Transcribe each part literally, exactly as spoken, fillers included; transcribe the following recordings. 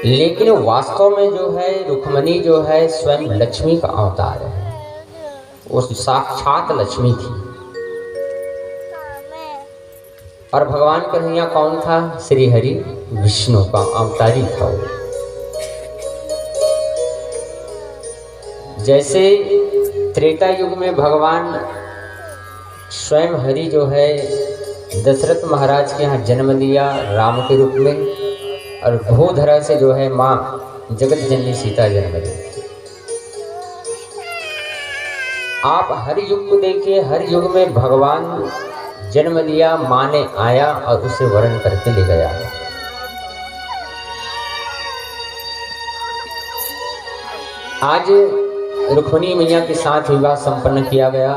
लेकिन वास्तव में जो है, रुक्मणी जो है, स्वयं लक्ष्मी का अवतार है। वो साक्षात लक्ष्मी थी। और भगवान कन्हैया कौन था? श्री हरि विष्णु का अवतारी था वो। जैसे त्रेता युग में भगवान स्वयं हरि जो है, दशरथ महाराज के यहाँ जन्म लिया राम के रूप में, और भूधरा से जो है, माँ जगत जननी सीता जन्म ली। आप हर युग को देखिए, हर युग में भगवान जन्म लिया, माँ ने आया और उसे वरण करके ले गया। आज रुक्मणी मैया के साथ विवाह संपन्न किया गया।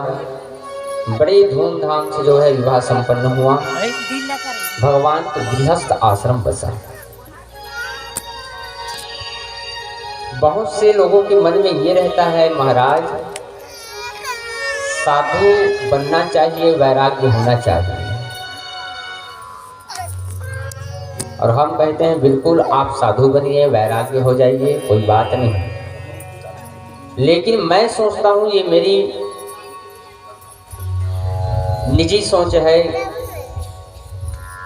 बड़े धूमधाम से जो है, विवाह संपन्न हुआ। भगवान को गृहस्थ आश्रम बसा। बहुत से लोगों के मन में ये रहता है, महाराज, साधु बनना चाहिए, वैराग्य होना चाहिए। और हम कहते हैं, बिल्कुल आप साधु बनिए, वैराग्य हो जाइए, कोई बात नहीं। लेकिन मैं सोचता हूँ, ये मेरी निजी सोच है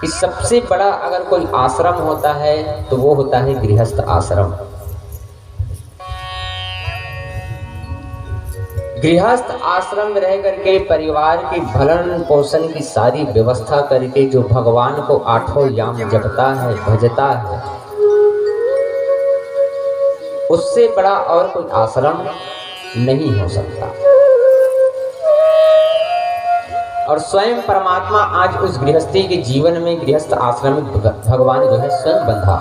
कि सबसे बड़ा अगर कोई आश्रम होता है, तो वो होता है गृहस्थ आश्रम। गृहस्थ आश्रम में रह करके परिवार की भरण पोषण की सारी व्यवस्था करके जो भगवान को आठों याम जपता है, भजता है, उससे बड़ा और कोई आश्रम नहीं हो सकता। और स्वयं परमात्मा आज उस गृहस्थी के जीवन में, गृहस्थ आश्रम में भग-, भगवान जो है, स्वयं बंधा।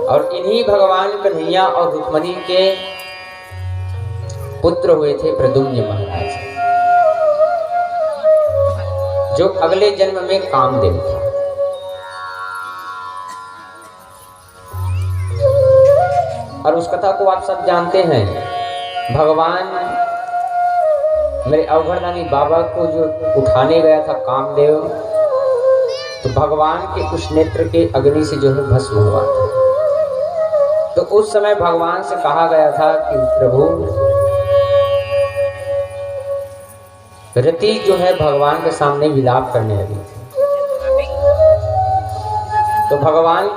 और इन्हीं भगवान कन्हैया और रुक्मणी के पुत्र हुए थे प्रद्युम्न महाराज, जो अगले जन्म में कामदेव था। और उस कथा को आप सब जानते हैं। भगवान मेरे अवघड़दानी बाबा को जो उठाने गया था कामदेव, तो भगवान के उस नेत्र के अग्नि से जो है, भस्म हुआ था। तो उस समय भगवान से कहा गया था कि प्रभु, रति जो है, भगवान के सामने विलाप करने लगी थी। तो भगवान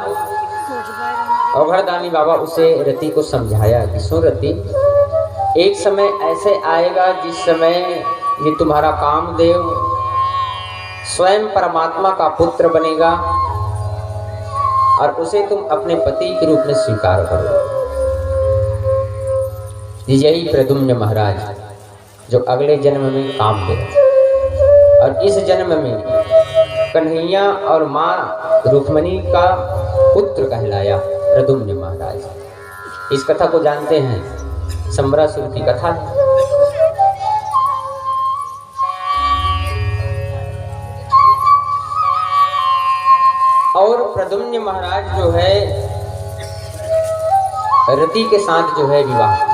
अवघड़दानी बाबा उसे, रति को समझाया कि सुन रति, एक समय ऐसे आएगा जिस समय ये तुम्हारा कामदेव स्वयं परमात्मा का पुत्र बनेगा और उसे तुम अपने पति के रूप में स्वीकार करोगे। यही प्रद्युम्न महाराज जो अगले जन्म में कामदेव, और इस जन्म में कन्हैया और माँ रुक्मणी का पुत्र कहलाया प्रद्युम्न महाराज। इस कथा को जानते हैं, संबरासुर की कथा। और प्रद्युम्न महाराज जो है, रति के साथ जो है, विवाह किया।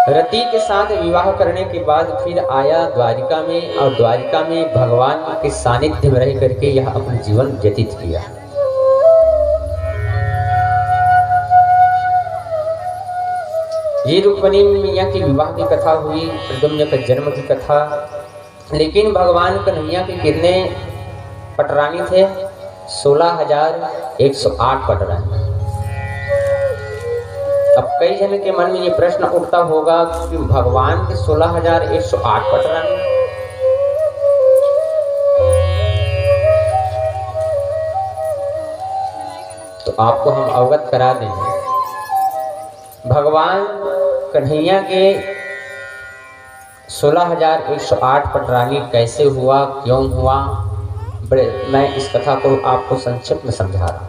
रति के साथ विवाह करने के बाद फिर आया द्वारिका में, और द्वारिका में भगवान के सानिध्य में रह करके यह अपना जीवन व्यतीत किया। ये रुक्मणी मैया की विवाह की कथा हुई, प्रद्युम्न के जन्म की कथा। लेकिन भगवान कन्हैया के कितने पटरानी थे? सोलह हजार एक सौ आठ पटरानी। अब कई जन के मन में ये प्रश्न उठता होगा कि भगवान के सोलह हजार एक सौ आठ पटरानी, तो आपको हम अवगत करा देंगे। भगवान कन्हैया के सोलह हजार एक सौ आठ पटरानी कैसे हुआ, क्यों हुआ, बड़े, मैं इस कथा को आपको संक्षिप्त में समझा रहा हूँ।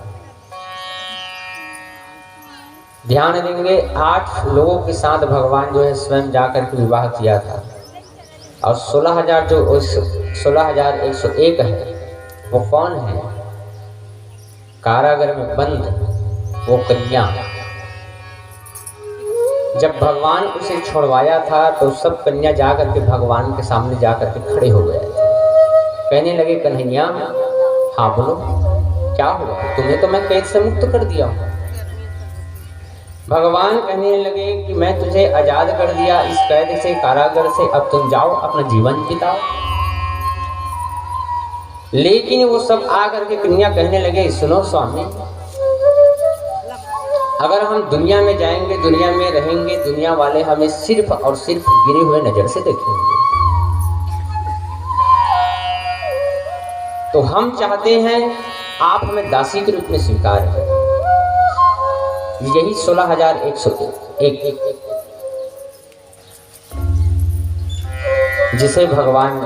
ध्यान देंगे, आठ लोगों के साथ भगवान जो है, स्वयं जा करके विवाह किया था, और सोलह हजार जो, सोलह हजार एक सौ एक है, वो कौन है? कारागार में बंद वो कन्या, जब भगवान उसे छुड़वाया था, तो सब कन्या जा करके भगवान के सामने जा करके खड़े हो गए। कहने लगे, "कन्हैया।" "हाँ, बोलो, क्या हुआ? तुम्हें तो मैं कैद से मुक्त कर दिया हूँ।" भगवान कहने लगे कि "मैं तुझे आजाद कर दिया इस कैद से, कारागर से, अब तुम जाओ, अपना जीवन बिताओ।" लेकिन वो सब आकर के कन्हैया कहने लगे, "सुनो स्वामी, अगर हम दुनिया में जाएंगे, दुनिया में रहेंगे, दुनिया वाले हमें सिर्फ और सिर्फ गिरे हुए नजर से देखेंगे। तो हम चाहते हैं आप हमें दासी के रूप में स्वीकार करें।" यही सोलह हजार एक सौ एक, जिसे भगवान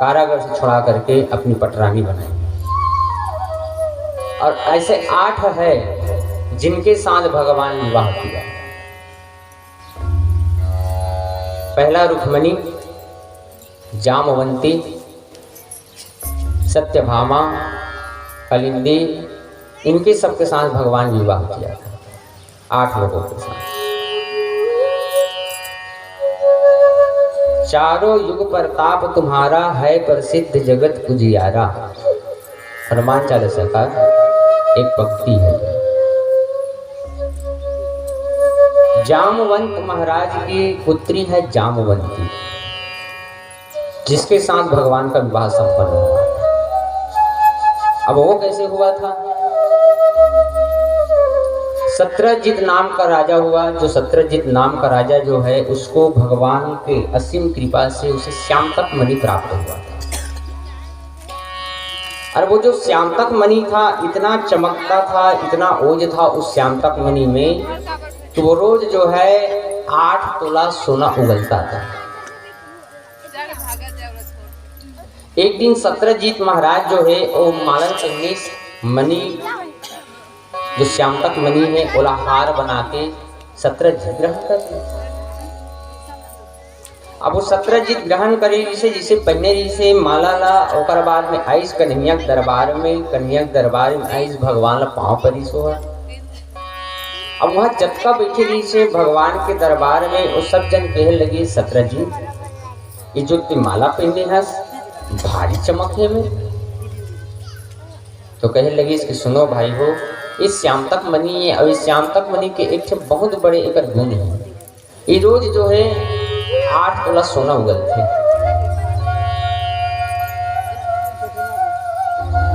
कारागर से छुड़ा करके अपनी पटरानी बनाई। और ऐसे आठ है जिनके साथ भगवान विवाह किया। पहला रुक्मणी, जामवंती, सत्यभामा, कलिंदी, इनके सबके साथ भगवान विवाह किया था, आठ लोगों के साथ। "चारों युग प्रताप तुम्हारा, है प्रसिद्ध जगत उजियारा।" हनुमान चालीसा का एक पंक्ति है। जामवंत महाराज की पुत्री है जामवंती, जिसके साथ भगवान का विवाह संपन्न हुआ। अब वो कैसे हुआ था? सत्रजीत नाम का राजा हुआ। जो सत्रजीत नाम का राजा जो है, उसको भगवान के असीम कृपा से उसे श्यामतक मणि प्राप्त हुआ था। और वो जो श्यामतक मणि था, इतना चमकता था, इतना ओज था उस श्यामतक मणि में, कि वो रोज जो है आठ तोला सोना उगलता था। एक दिन सत्रजीत महाराज जो है, वो मालन चंगेश मणि, जो श्यामतक मणि है, ओला हार बना के सत्रजीत ग्रहण कर लिस। अब वो सत्रजीत ग्रहण करे रिहिसे, जैसे पहिने रिहिसे माला ला, ओकर बाद में आइस कन्हैया के दरबार में, कन्हैया के दरबार में आइस, भगवान ला पाँव परिस हो। अब वहाँ जतका बैठे रिहिसे भगवान के दरबार में, वो सब जन कहे लगे, "सत्रजीत, ये जो ते माला पहिने हस, भारी चमक हे में।" तो कहे लगिस कि "सुनो भाई हो, ये श्यामतक मणि है, और ये श्यामतक मणि के एक ठे बहुत बड़े एकर गुण है। ये रोज जो है आठ तोला सोना उगलथे।"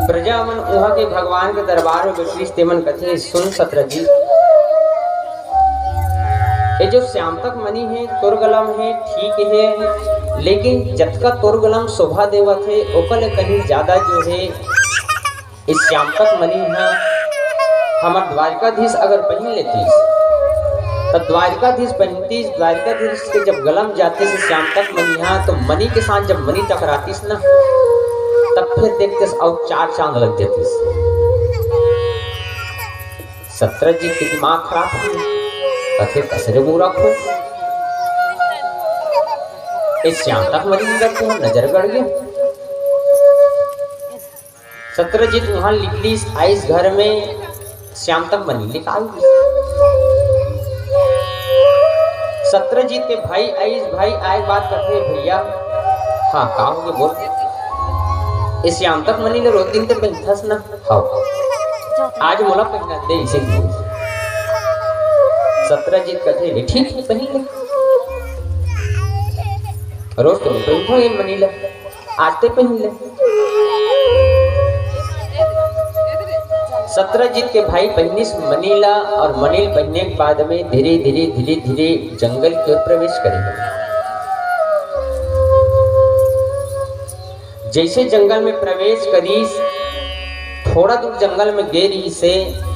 प्रजा मन उहाँ के भगवान के दरबार में बैठिस, तेमन कथे, "सुन सत्रजीत, ये जो श्यामतक मणि है, तोर गला में है, ठीक है, लेकिन जतका तोर गला में शोभा देवत है, ओकर ले कहीं ज्यादा जो है, ये श्यामतक मणि ह हमर द्वारिकाधीश अगर पहिन लेतिस, त द्वारिकाधीश पहिनतिस, द्वारिकाधीश के जब गला में जातिस श्यामतक मणि ह, तो मणि के साथ जब मणि टकरातिस ना, तब फिर देखतिस अउ चार चांद लग जातिस।" सत्रजीत के दिमाग खराब हो गे, कथे, "कस रे मूरख हो, ये श्यामतक मणि ल देख के नजर गड़ गे।" सत्रजीत उहाँ निकलिस, आइस घर में, श्यामतक मणि निकाल दिस। सत्रजीत के भाई आइस, भाई आए के बाद कथे, "भैया।" "हाँ, का होगे, बोल।" "ये श्यामतक मणि ल रोज दिन ते पहिनथस ना?" "हाँ।" "आज मोला पहिना दे, इसे दे।" सत्रजीत कथे, "ठीक है, पहिन ले, रोज तो पहिनथों ये मणि ल।" आज ते पहिन ले। सत्रजीत के भाई पहिनिस मणि ला, और मणि ल पहिने के बाद में धीरे धीरे, धीरे धीरे जंगल के ओर प्रवेश करे। जैसे जंगल में प्रवेश करिस, थोड़ा दूर जंगल में गे रिहिसे,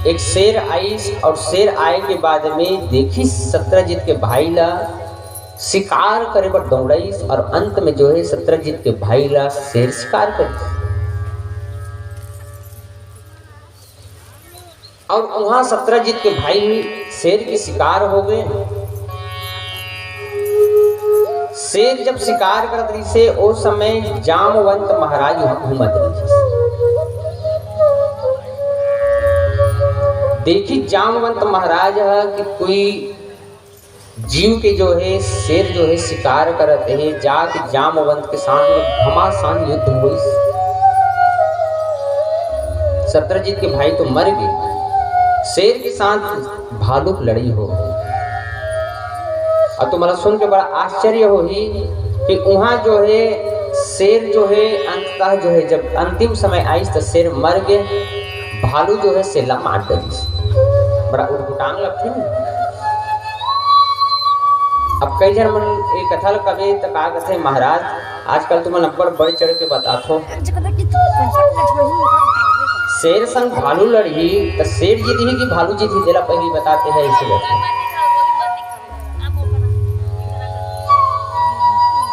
एक शेर आइस, और शेर आए के बाद में देखिस सत्रजीत के भाई ला, शिकार करे बर दौड़ाइस और अंत में जो है सत्रजीत के भाई ला शेर शिकार कर दिस। और वहां सत्रजीत के भाई शेर के शिकार हो गए। शेर जब शिकार करत रहिसे, ओ समय जामवंत महाराज वहां घूमत रहिस। देखी जामवंत महाराज ह कि कोई जीव के जो है शेर जो है शिकार करत हे, जाके जामवंत के साथ में घमासान युद्ध होइस। सत्रजीत के भाई तो मर गे, शेर के साथ भालू के लड़ई हो। अउ तुम्हला सुन के बड़ा आश्चर्य होही कि उहाँ जो हे, शेर जो हे, अंततः जो हे, जब अंतिम समय आइस त शेर मर गे, भालू जो हे शेर ला मार डरिस। बड़ा उटपुटांग लगथे ना। अब कई झन मन ये कथा ल कबे त का कथे, महाराज, आजकल तुमन अब्बड़ बढ़ चढ़ के बताथो। शेर संग भालू लड़ही त शेर जीतही कि भालू जीतही, तेला पहिली बताते हैं, इसे बताते हैं।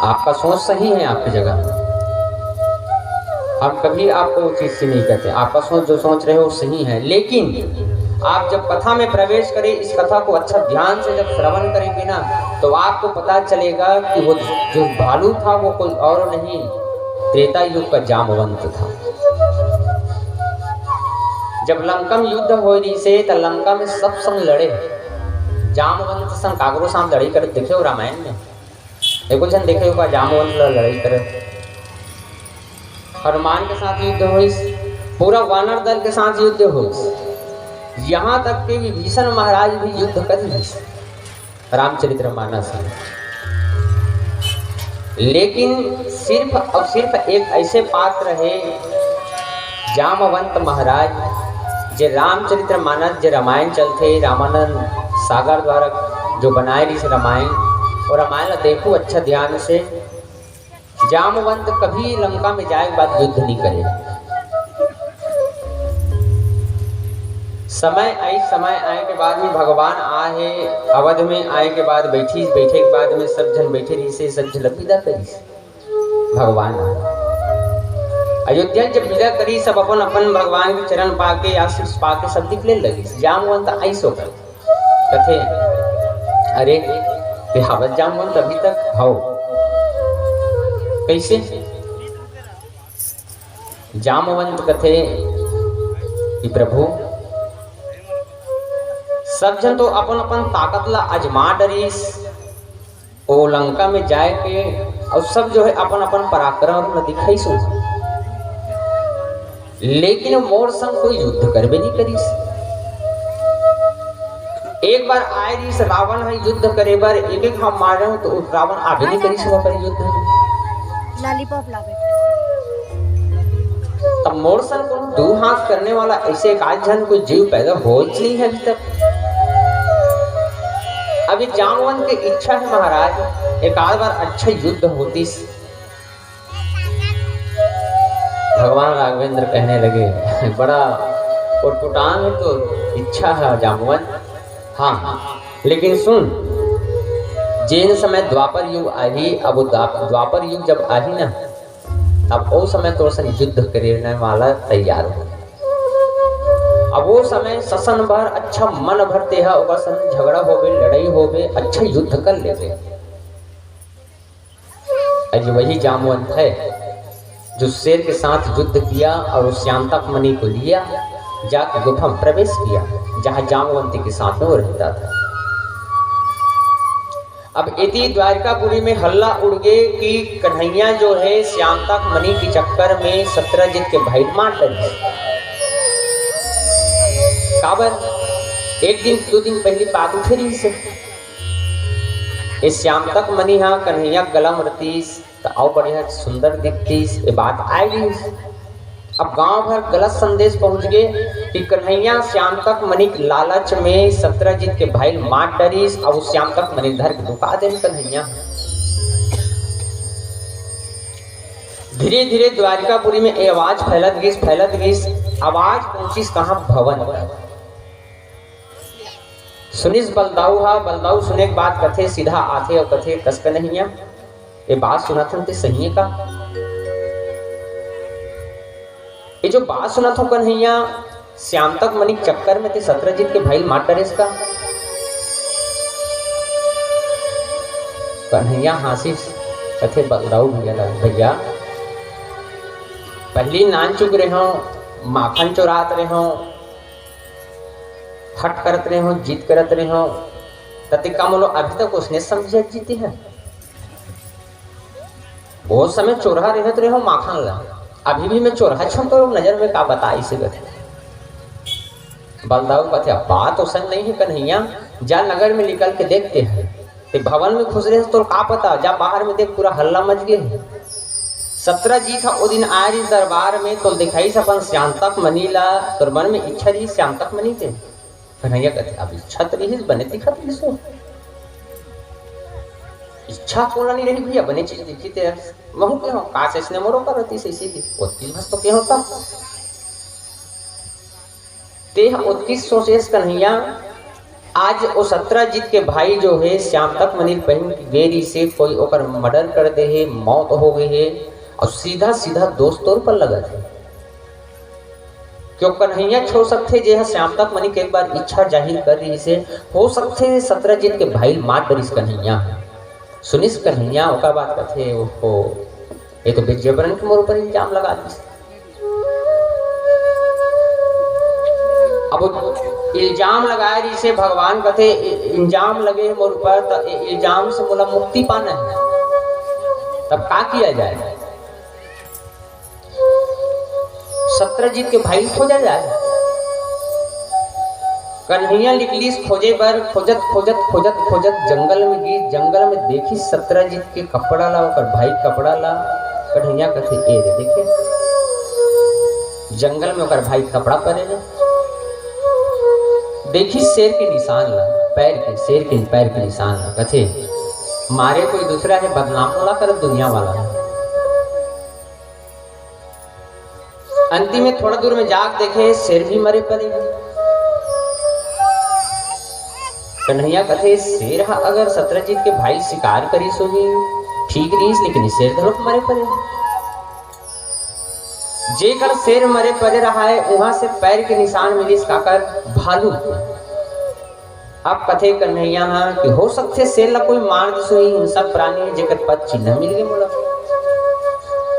आपका सोच सही है, आपकी जगह। हम कभी आपको वो चीज से नहीं कहते, आपका सोच, जो सोच रहे हो, सही है, लेकिन आप जब कथा में प्रवेश करें, इस कथा को अच्छा ध्यान से जब श्रवण करेंगे ना, तो आपको पता चलेगा कि वो जो भालू था, वो कोई और नहीं, त्रेता युग का जामवंत था। जब लंका में युद्ध होय रहिसे, त लंका में सब संग लड़े। जामवंत संग काकरो साथ लड़ई करत देखे हो रामायण में? एको झन देखे हो का जामवंत ला लड़ई करत? हनुमान के साथ युद्ध होइस, पूरा वानर दल के साथ युद्ध होइस, यहाँ तक कि विभीषण महाराज भी युद्ध कर लिस रामचरित्र मानस में। लेकिन सिर्फ और सिर्फ एक ऐसे पात्र हे, जामवंत महाराज, जे रामचरित्र मानस, जे रामायण चलथे, रामानंद सागर द्वारा जो बनाए रहिस रामायण, वो रामायण ला देखो अच्छा ध्यान से। जामवंत कभी लंका में जाए के बाद युद्ध नहीं करे। समय आई, समय आए के बाद में भगवान आ हे, अवध में आए के बाद बैठी, बैठे के बाद में सब झन बैठे रहिसे, सब झन ला विदा करिस। भगवान आ। अयोध्या जब विदा करी, सब अपन अपन भगवान के चरण पाके, आशीष पाके सब निकले लगिस। जामवंत आइस ओकर, कथे, "अरे, ते हावत जामवंत अभी तक?" "हव।" "कैसे?" जामवंत कथे कि प्रभु, सब झन तो अपन अपन ताकत ला आजमा डरिस, ओ लंका में जाए के, अउ सब जो हे अपन अपन पराक्रम ला दिखाइस, लेकिन मोर संग कोई युद्ध करबे नहीं करिस। एक बार आए रहिस रावण ह युद्ध करे बर, एक एक हम मारे हूं तो रावण आबे नहीं करिस वहां पर युद्ध में। लॉलीपॉप लावे। तब मोर संग कोनो दू हाथ करने वाला ऐसे एक आध झन कोई जीव पैदा होइच नहीं है अभी तक। अभी जामवंत की इच्छा है महाराज, एक आध बार अच्छा युद्ध होतिस। भगवान राघवेंद्र कहने लगे, "बड़ा उटपुटांग तो इच्छा है जामवंत, हाँ, लेकिन सुन, जेन समय द्वापर युग आही, अब वो द्वाप-, द्वापर युग जब आही ना, अब वो समय तोर संग युद्ध करने वाला तैयार हो। अब वो समय ससन भर, अच्छा मन भर तेहा ओकर संग झगड़ा होबे, लड़ाई होबे, अच्छा युद्ध कर लेबे।" आज वही जामवंत है जो शेर के साथ युद्ध किया और उस श्यामतक मणि को लिया, जाके गुफा में प्रवेश किया, जहां जामवंती के साथ में वो रहता था। अब इति द्वारिकापुरी में हल्ला उड़ गए कि कन्हैया जो है श्यामतक मणि के चक्कर में सत्रजीत के भाई मार डरिस। काबर? एक दिन, दो दिन पहली बात उठे रहिस हे। ए श्यामतक मणि हा कन्हैया गला म रतिस, त अउ बढ़िया सुंदर दिखतिस, ए बात आए रहिस। अब गांव भर गलत संदेश पहुंच गए कि कन्हैया श्यामतक मणि के लालच में सत्रजीत के भाई ल मार डरिस, अब श्यामतक मणि धर के लुका देन कन्हैया। धीरे-धीरे द्वारिकापुरी में ए आवाज फैलत गिस, फैलत गिस, आवाज पहुंचिस कहां? भवन तक। सुनिस बलदाऊ हा, बलदाऊ सुने के बाद कथे, सीधा आथे अउ कथे, "कस कन्हैया, ये बात सुनत हन ते सही हे का? ये जो बात सुनत हो कन्हैया, श्यामतक मणि के चक्कर में ते सत्रजीत के भाई ल मार डरेस का?" कन्हैया हांसिस, कथे, "बलदाऊ भैया, भैया, पहली नानचुक रहे हो, माखन चोरात रहे हो, हट करत रहे हो, जिद करत रहे हो, त ते का मोला अभी तक ओसने समझे जीते हे? ओ समय चोरहा रहत रहे हो माखन ला, अभी भी मैं चोरहा छो, तोर नजर में का बता?" इसे कथे। बलदाऊ कथे, "अब बात ओसन नहीं है कन्हैया, जा नगर में निकल के देखते हैं। ते भवन में खुसरे हस, तोर का पता, जा बाहर में देख, पूरा हल्ला मच गे हे।" सत्रजीत ह ओ दिन आय रिहिस दरबार में, तो दिखाइस अपन श्यामतक मणि ला, तोर मन में इच्छा रहिस श्यामतक मणि के। कन्हैया कथे, "अब इच्छा तो रहिस, बने दिखत रहिस हो। इच्छा कोला नहीं रही भैया, बने चीज दिखी ते महू के हो, काश ऐसने मोरो कर रहती सही सीधी, ओतकीस भस तो के होता।" ते ह ओतकीस सोचेस कन्हैया, आज ओ सत्रजीत के भाई जो हे श्यामतक मणि पहिन के गे रिहिस हे, कोई ओकर मर्डर कर दे हे, मौत हो गे हे, अउ सीधा सीधा दोष तोर पर लगत हे। क्यों कन्हैया हो सकथे, जे ह श्यामतक मणि के एक बार इच्छा जाहिर कर रिहिस हे, हो सकथे सत्रजीत के भाई मार डरिस कन्हैया। सुनिस कन्हैया, ओकर बाद कथे, "ओहो, ये तो बेजबरन के मोर ऊपर इल्जाम लगा दिस।" अब वो इल्जाम लगाए रिहिस हे, भगवान कथे, "इ-, इल्जाम लगे हे मोर ऊपर, त ए इल्जाम से मोला मुक्ति पाना है, तब का किया जाए?" सत्रजीत के भाई खोजा जाए। कन्हैया निकलिस खोजे बर, खोजत, खोजत, खोजत, खोजत जंगल में गिस, जंगल में देखिस सत्रजीत के कपड़ा ला, ओकर भाई कपड़ा ला। कन्हैया कथे, "ए रे, देखे, जंगल में ओकर भाई कपड़ा परे हे।" देखिस शेर के निशान ला, पैर के, शेर के पैर के निशान ला। कथे, "मारे कोई दूसरा हे, बदनाम मोला करत दुनिया वाला हे।" अंतिम में थोड़ा दूर में जाके देखे, शेर भी मरे परे। कन्हैया कथे, "शेर ह अगर सत्रजीत के भाई शिकार करिस होही, ठीक रहिस, लेकिन शेर घलोक मरे परे।" जेकर शेर मरे परे रहाय, उहां से पैर के निशान मिलिस काकर? भालू। अब कथे कन्हैया ह कि हो सकथे शेर ला कोई मार दिस होही, हिंसक प्राणी हे, जेकर पद चिन्हा मिल गे मोला।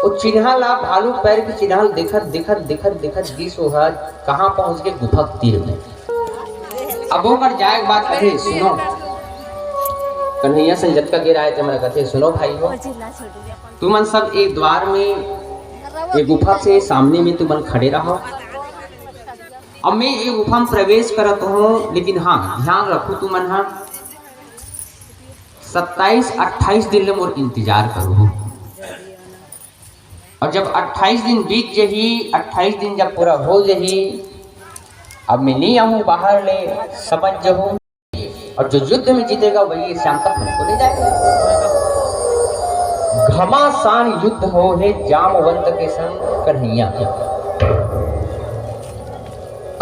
वो चिन्हा ला, भालू पैर के चिन्हा ला देखत, देखत, देखत, देखत गिस, ओहा कहां पहुंच गे? गुफा के तीर में। अब ओकर जाए के बाद कथे, सुनो, कन्हैया संग जतका देर आय ते मन कथे, "सुनो भाई हो, तुमन सब एक द्वार में, एक गुफा से सामने में तुमन खड़े रहो। अब मैं ये गुफा में प्रवेश करत हूँ, लेकिन हाँ, ध्यान रखो तुमन ह, सत्ताईस अट्ठाईस दिन ले मोर इंतजार करो। और जब अट्ठाईस दिन बीत जही, अट्ठाईस दिन जब पूरा हो जही, अब मैं नहीं आऊँ बाहर ले, समझ जहू। और जो युद्ध में जीतेगा वही श्यामतक मणि को ले जाएगा।" घमासान युद्ध हो हे जामवंत के संग कन्हैया।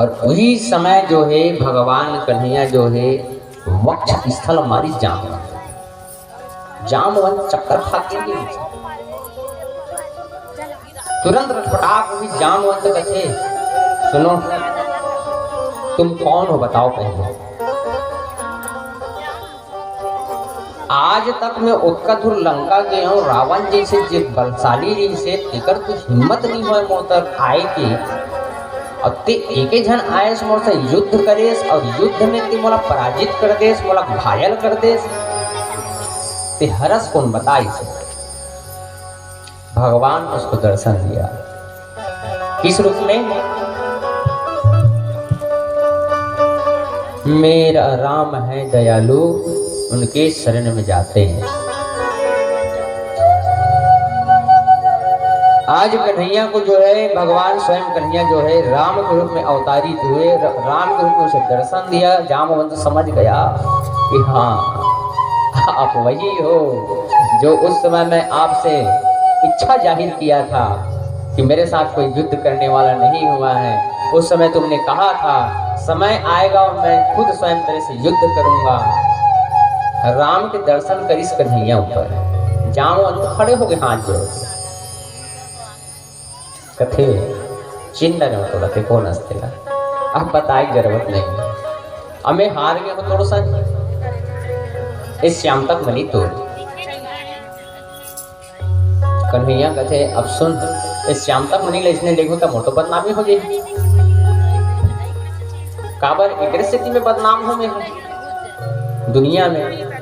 और उही समय जो हे भगवान कन्हैया जो हे वक्ष स्थल मारिस जामवंत। जामवंत चक्कर खा के गिर गे। तुरंत रटपटा के उही जामवंत कथे, "सुनो, तुम कौन हो बताओ पहले। आज तक मैं ओतका दूर लंका गे हूँ, रावण जैसे जे बलशाली रहिस हे, तेकर तो हिम्मत नहीं होय मोर तर आए के। अब ते एके झन आयस मोर से युद्ध करेस और युद्ध में ते मोला पराजित कर देस, मोला घायल कर देस। ते हरस कोन बता इसे।" भगवान उसको दर्शन दिया। किस रूप में? मेरा राम है दयालु, उनके शरण में जाते हैं। आज कन्हैया को जो है, भगवान स्वयं कन्हैया जो है, राम के रूप में अवतारित हुए, र-, राम के रूप में उसे दर्शन दिया। जामवंत समझ गया कि हाँ, आप वही हो जो उस समय मैं आपसे इच्छा जाहिर किया था कि मेरे साथ कोई युद्ध करने वाला नहीं हुआ है। उस समय तुमने कहा था, समय आएगा और मैं खुद स्वयं तेरे से युद्ध करूंगा। राम के दर्शन करिस कन्हैया ऊपर। जामवंत खड़े हो गए हाथ जोड़ के। कथे, "चिंता न करो, कथे कोन अस तेला। अब बताए के जरूरत नहीं। अब मैं हार गया हूँ तोर संग। ए श्यामतक मणि तोर।" कन्हैया कथे, "अब सुन, ए श्यामतक मणि ला इसने देखो त मोर तो बदनामी हो जाही। काबर एकरे सेती में बदनाम हो मैं दुनिया में।"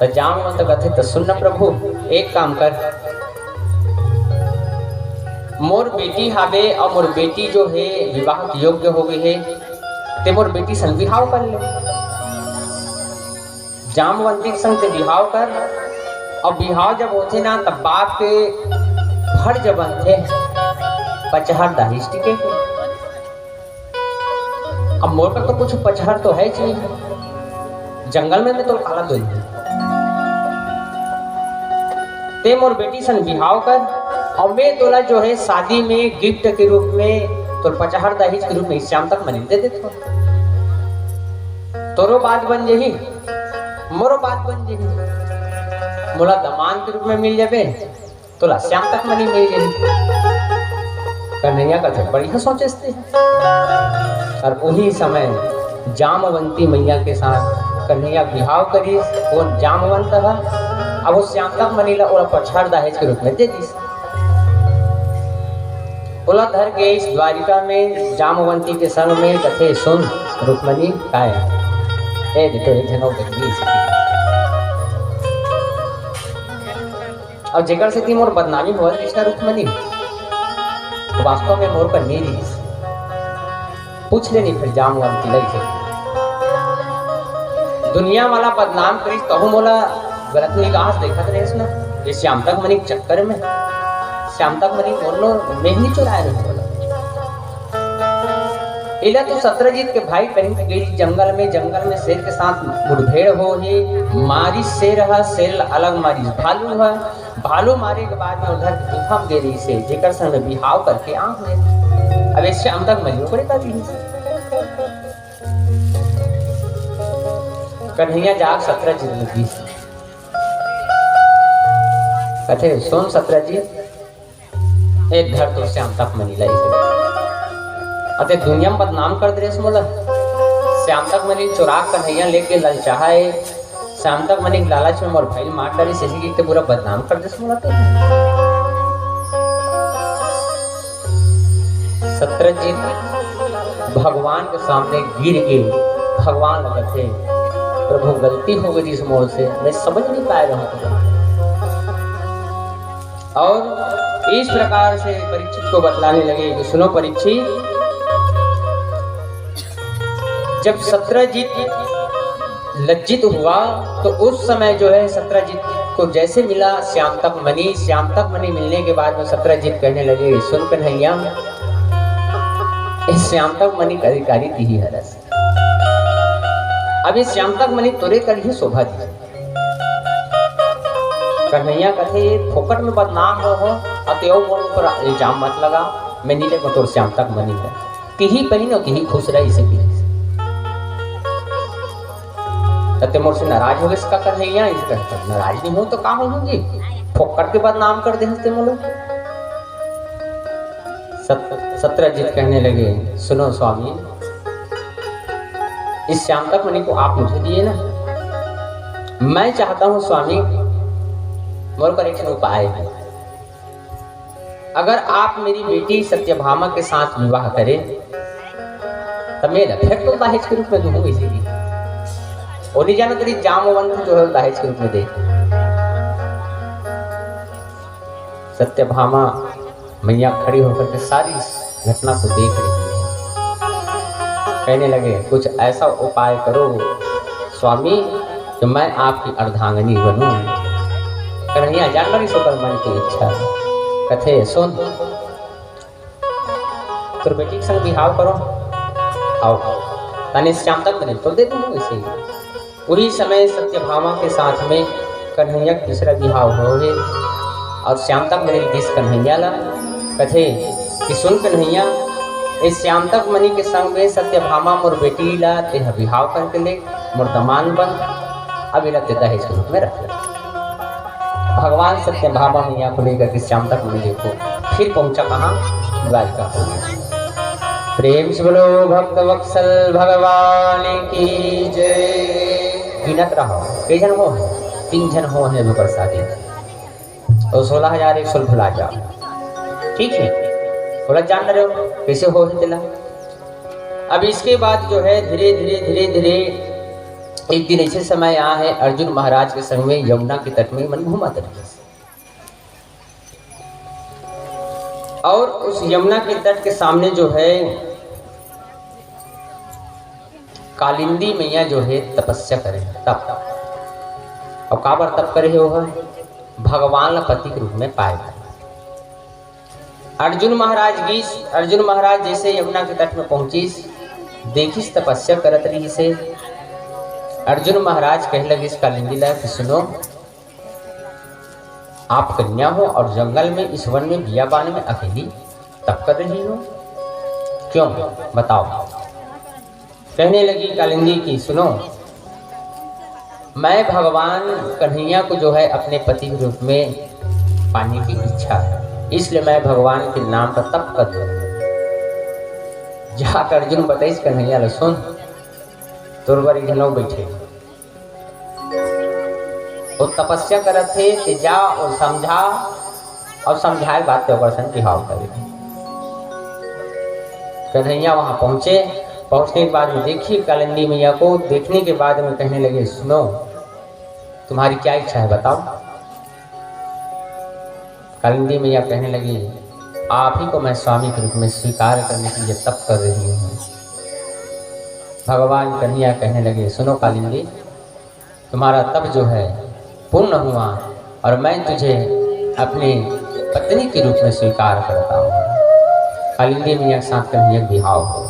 त जामवंत कथे, "त सुन न प्रभु, एक काम कर, मोर बेटी हावे अउ मोर बेटी जो हे विवाह के योग्य हो गई हे, ते मोर बेटी संग बिहाव कर ले। जामवंती के संग ते बिहाव कर, अउ बिहाव जब होथे ना, तब बाप के फर्ज बनथे पचहर दहेज टिके के। अब मोर कर तो कुछ पचहर तो हे च नहीं, जंगल में मैं तो काला दोई। ते मोर बेटी संग बिहाव कर, अउ मैं तोला जो हे शादी में गिफ्ट के रूप में, तोर पचहर दहेज के रूप में श्याम तक मनी दे देथों। तोरो बात बन जही, मोरो बात बन जही। मोला दमांद के रूप में मिल जाबे, तोला श्याम तक मनी मिल जही। कन्हैया कथे, बढ़िया सोचेस ते। अउ उही समय जामवंती मैया के साथ कन्हैया बिहाव करिस। वो जामवंत ह, अब वो श्याम तक मनी ला ओला पचहर दहेज के रूप में दे दिस। ओला धर के इस द्वारिका में जामवंती के संग में कथे, सुन रुक्मणी, काय ए दे तो एक झन अउ बन गे। अउ जेकर सेती मोर बदनामी होवत रहिस ना रुक्मणी, वास्तव में मोर कर नइ रहिस। पूछ ले नहीं फिर जामवंती लई से। दुनिया वाला बदनाम करिस, तहु मोला गलत निगाह से देखत रहिस ना। ये श्याम तक मनी के चक्कर में, श्याम तक मनी कोनो मेहनी चुराए रहे बोला। एला तो सत्रजीत के भाई पहन के गई जंगल में, जंगल में शेर के साथ मुठभेड़ हो हे, मारिस शेर ह, शेर ला अलग मारिस भालू ह, भालू मारे के बाद में उधर गुफा में गे रहिस हे, जेकर संग में बिहाव करके आ हुए। अब ये श्याम तक मनी ओकरे कर रहिस। कन्हैया जाग सत्रजीत लगी। कथे, सुन सत्रजीत, ए धर तोर श्याम तक मनी ला इसे। अते दुनिया में बदनाम कर दे रेस मोला। श्याम तक मनी चुरा कन्हैया लेके ललचाहा हे। श्याम तक मनी के लालच में मोर भाई मार डारिस, इसी की ते पूरा बदनाम कर देस मोला ते। सत्रजीत भगवान के सामने गिर के भगवान ला कथे, प्रभु, गलती हो गई इस मोर से, मैं समझ नहीं पाए रहूं। और इस प्रकार से परीक्षित को बतलाने लगे कि सुनो परीक्षित, जब सत्रजीत लज्जित हुआ तो उस समय जो है सत्रजीत को जैसे मिला श्याम तक मनी, श्याम तक मनी मिलने के बाद में सत्रजीत कहने लगे, सुन कन्हैया, इस श्याम तक मनी का अधिकारी तिही हरस। अब इस श्याम तक मनी तोरे कर ही शोभा दी। कन्हैया कथे, ये फोकट में बदनाम हो, हो, अते अउ मोर ऊपर इल्जाम मत लगा, मैं नीले को तोर श्याम तक मनी है। तिही पहिनो, तिही खुश रह, इसे भी। तते मोर से नाराज हो गए, इसका कन्हैया, इस तरह नाराज नहीं हो तो काम होगी, फोकट के बदनाम कर दे हंसते मोलो। सत-, सत्रजीत कहने लगे, सुनो स्वामी, इस श्याम तक मनी को आप मुझे दिए ना, मैं चाहता हूं स्वामी, मोर पर एक ठन उपाय है। अगर आप मेरी बेटी सत्यभामा के साथ विवाह करें, तब मैं फेर तो दहेज के रूप में दूंगा इसे भी। और नहीं जाना तेरी जामवंत जो है दहेज के रूप में दे। सत्यभामा मैया खड़ी होकर के सारी घटना को देख रही है। कहने लगे, कुछ ऐसा उपाय करो स्वामी कि मैं आपकी अर्धांगिनी बनूं। कन्हैया जान रही सो कर मन की इच्छा। कथे, सुन, तोर बेटी के संग बिहाव करो, आओ, तने श्याम तक मनी तो दे दूंगा इसे। उही समय सत्यभामा के साथ में कन्हैया के दूसरा बिहाव हो हे और श्याम तक मनी दिस कन्हैया ला। कथे कि सुन कन्हैया, इस श्याम तक मनी के संग में सत्यभामा मोर बेटी ला तेह बिहाव करके ले, मोर दमांद बन, अब इला ते दहेज के रूप में रख ले। भगवान सत्यभामा मैया को लेकर के श्याम तक मनी देखो, फिर पहुंचा कहां? द्वारिका। प्रेम से बोलो भक्त वत्सल भगवान की जय। गिनत रहो, कई झन हो? तीन झन हो हे प्रसादी। और सोलह हजार एक सौ भुला जाओ, ठीक है? बोला जान रहे हो कैसे हो हे तेला। अब इसके बाद जो है धीरे धीरे धीरे धीरे एक दिन ऐसे समय आया है, अर्जुन महाराज के संग में यमुना के तट में मन घूमा तरीके से। और उस यमुना के तट के सामने जो है, कालिंदी मैया जो है तपस्या करे, तप। और काबर तप करे हे ओह? भगवान ला पति के रूप में पाए। अर्जुन महाराज गिस, अर्जुन महाराज जैसे यमुना के तट में पहुंचिस, देखिस तपस्या करत रहिस हे। अर्जुन महाराज कहे लगिस कालिंदी ला कि सुनो, आप कन्या हो और जंगल में, इस वन में, बियाबान में अकेली तप कर रही हो, क्यों, बताओ। कहने लगी कालिंदी कि सुनो, मैं भगवान कन्हैया को जो है अपने पति के रूप में पाने की इच्छा है, इसलिए मैं भगवान के नाम का तप कर रही हूँ। जाकर अर्जुन बताइस कन्हैया ला, सुन, तोर बर एक झन अउ बइठे, वो तपस्या करत हे, ते जा और समझा, और समझाए बात के ओकर संग बिहाव करे। कन्हैया वहां पहुंचे, पहुंचने के बाद में देखी कालिंदी मैया को, देखने के बाद में कहने लगे, सुनो, तुम्हारी क्या इच्छा है, बताओ। कालिंदी मैया कहने लगी, आप ही को मैं स्वामी के रूप में स्वीकार करने के लिए तप कर रही हूँ। भगवान कन्हैया कहने लगे, सुनो कालिंदी, तुम्हारा तप जो है पूर्ण हुआ और मैं तुझे अपनी पत्नी के रूप में स्वीकार करता हूँ। कालिंदी मैया के साथ कन्हैया के बिहाव हो।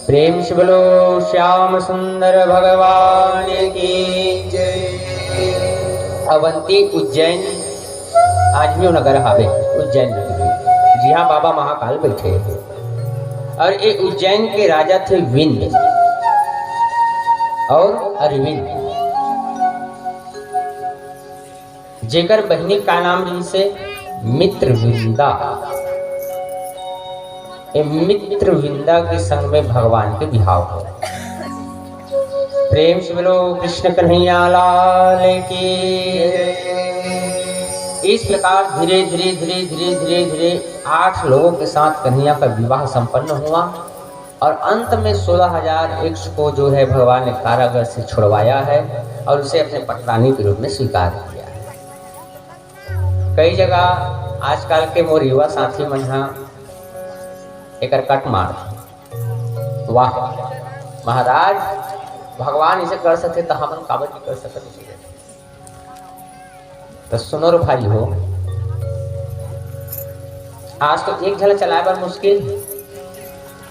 प्रेम से बोलो श्याम सुंदर भगवान की जय। अवंती उज्जैन आज भी नगर हावे, उज्जैन नगरी, जिहाँ बाबा महाकाल बैठे हैं। और ये उज्जैन के राजा थे विंद और अरविंद, जेकर बहिनी का नाम रहिसे मित्रविंदा। ये मित्रविंदा के संग में भगवान के बिहाव हो। प्रेम से बोलो कृष्ण कन्हैया लाल की। इस प्रकार धीरे धीरे धीरे धीरे धीरे धीरे आठ लोगों के साथ कन्हैया का विवाह संपन्न हुआ और अंत में सोलह हजार एक्स को जो है भगवान ने कारागार से छुड़वाया है और उसे अपने पटरानी के रूप में स्वीकार किया है। कई जगह आजकल के मोर युवा साथी मन हा एकर कट मार, वाह महाराज, भगवान इसे कर सकते तो हमन काबर नहीं कर सकते? तो सुनो रे भाई हो, आज तो एक झन चलाए बर मुश्किल,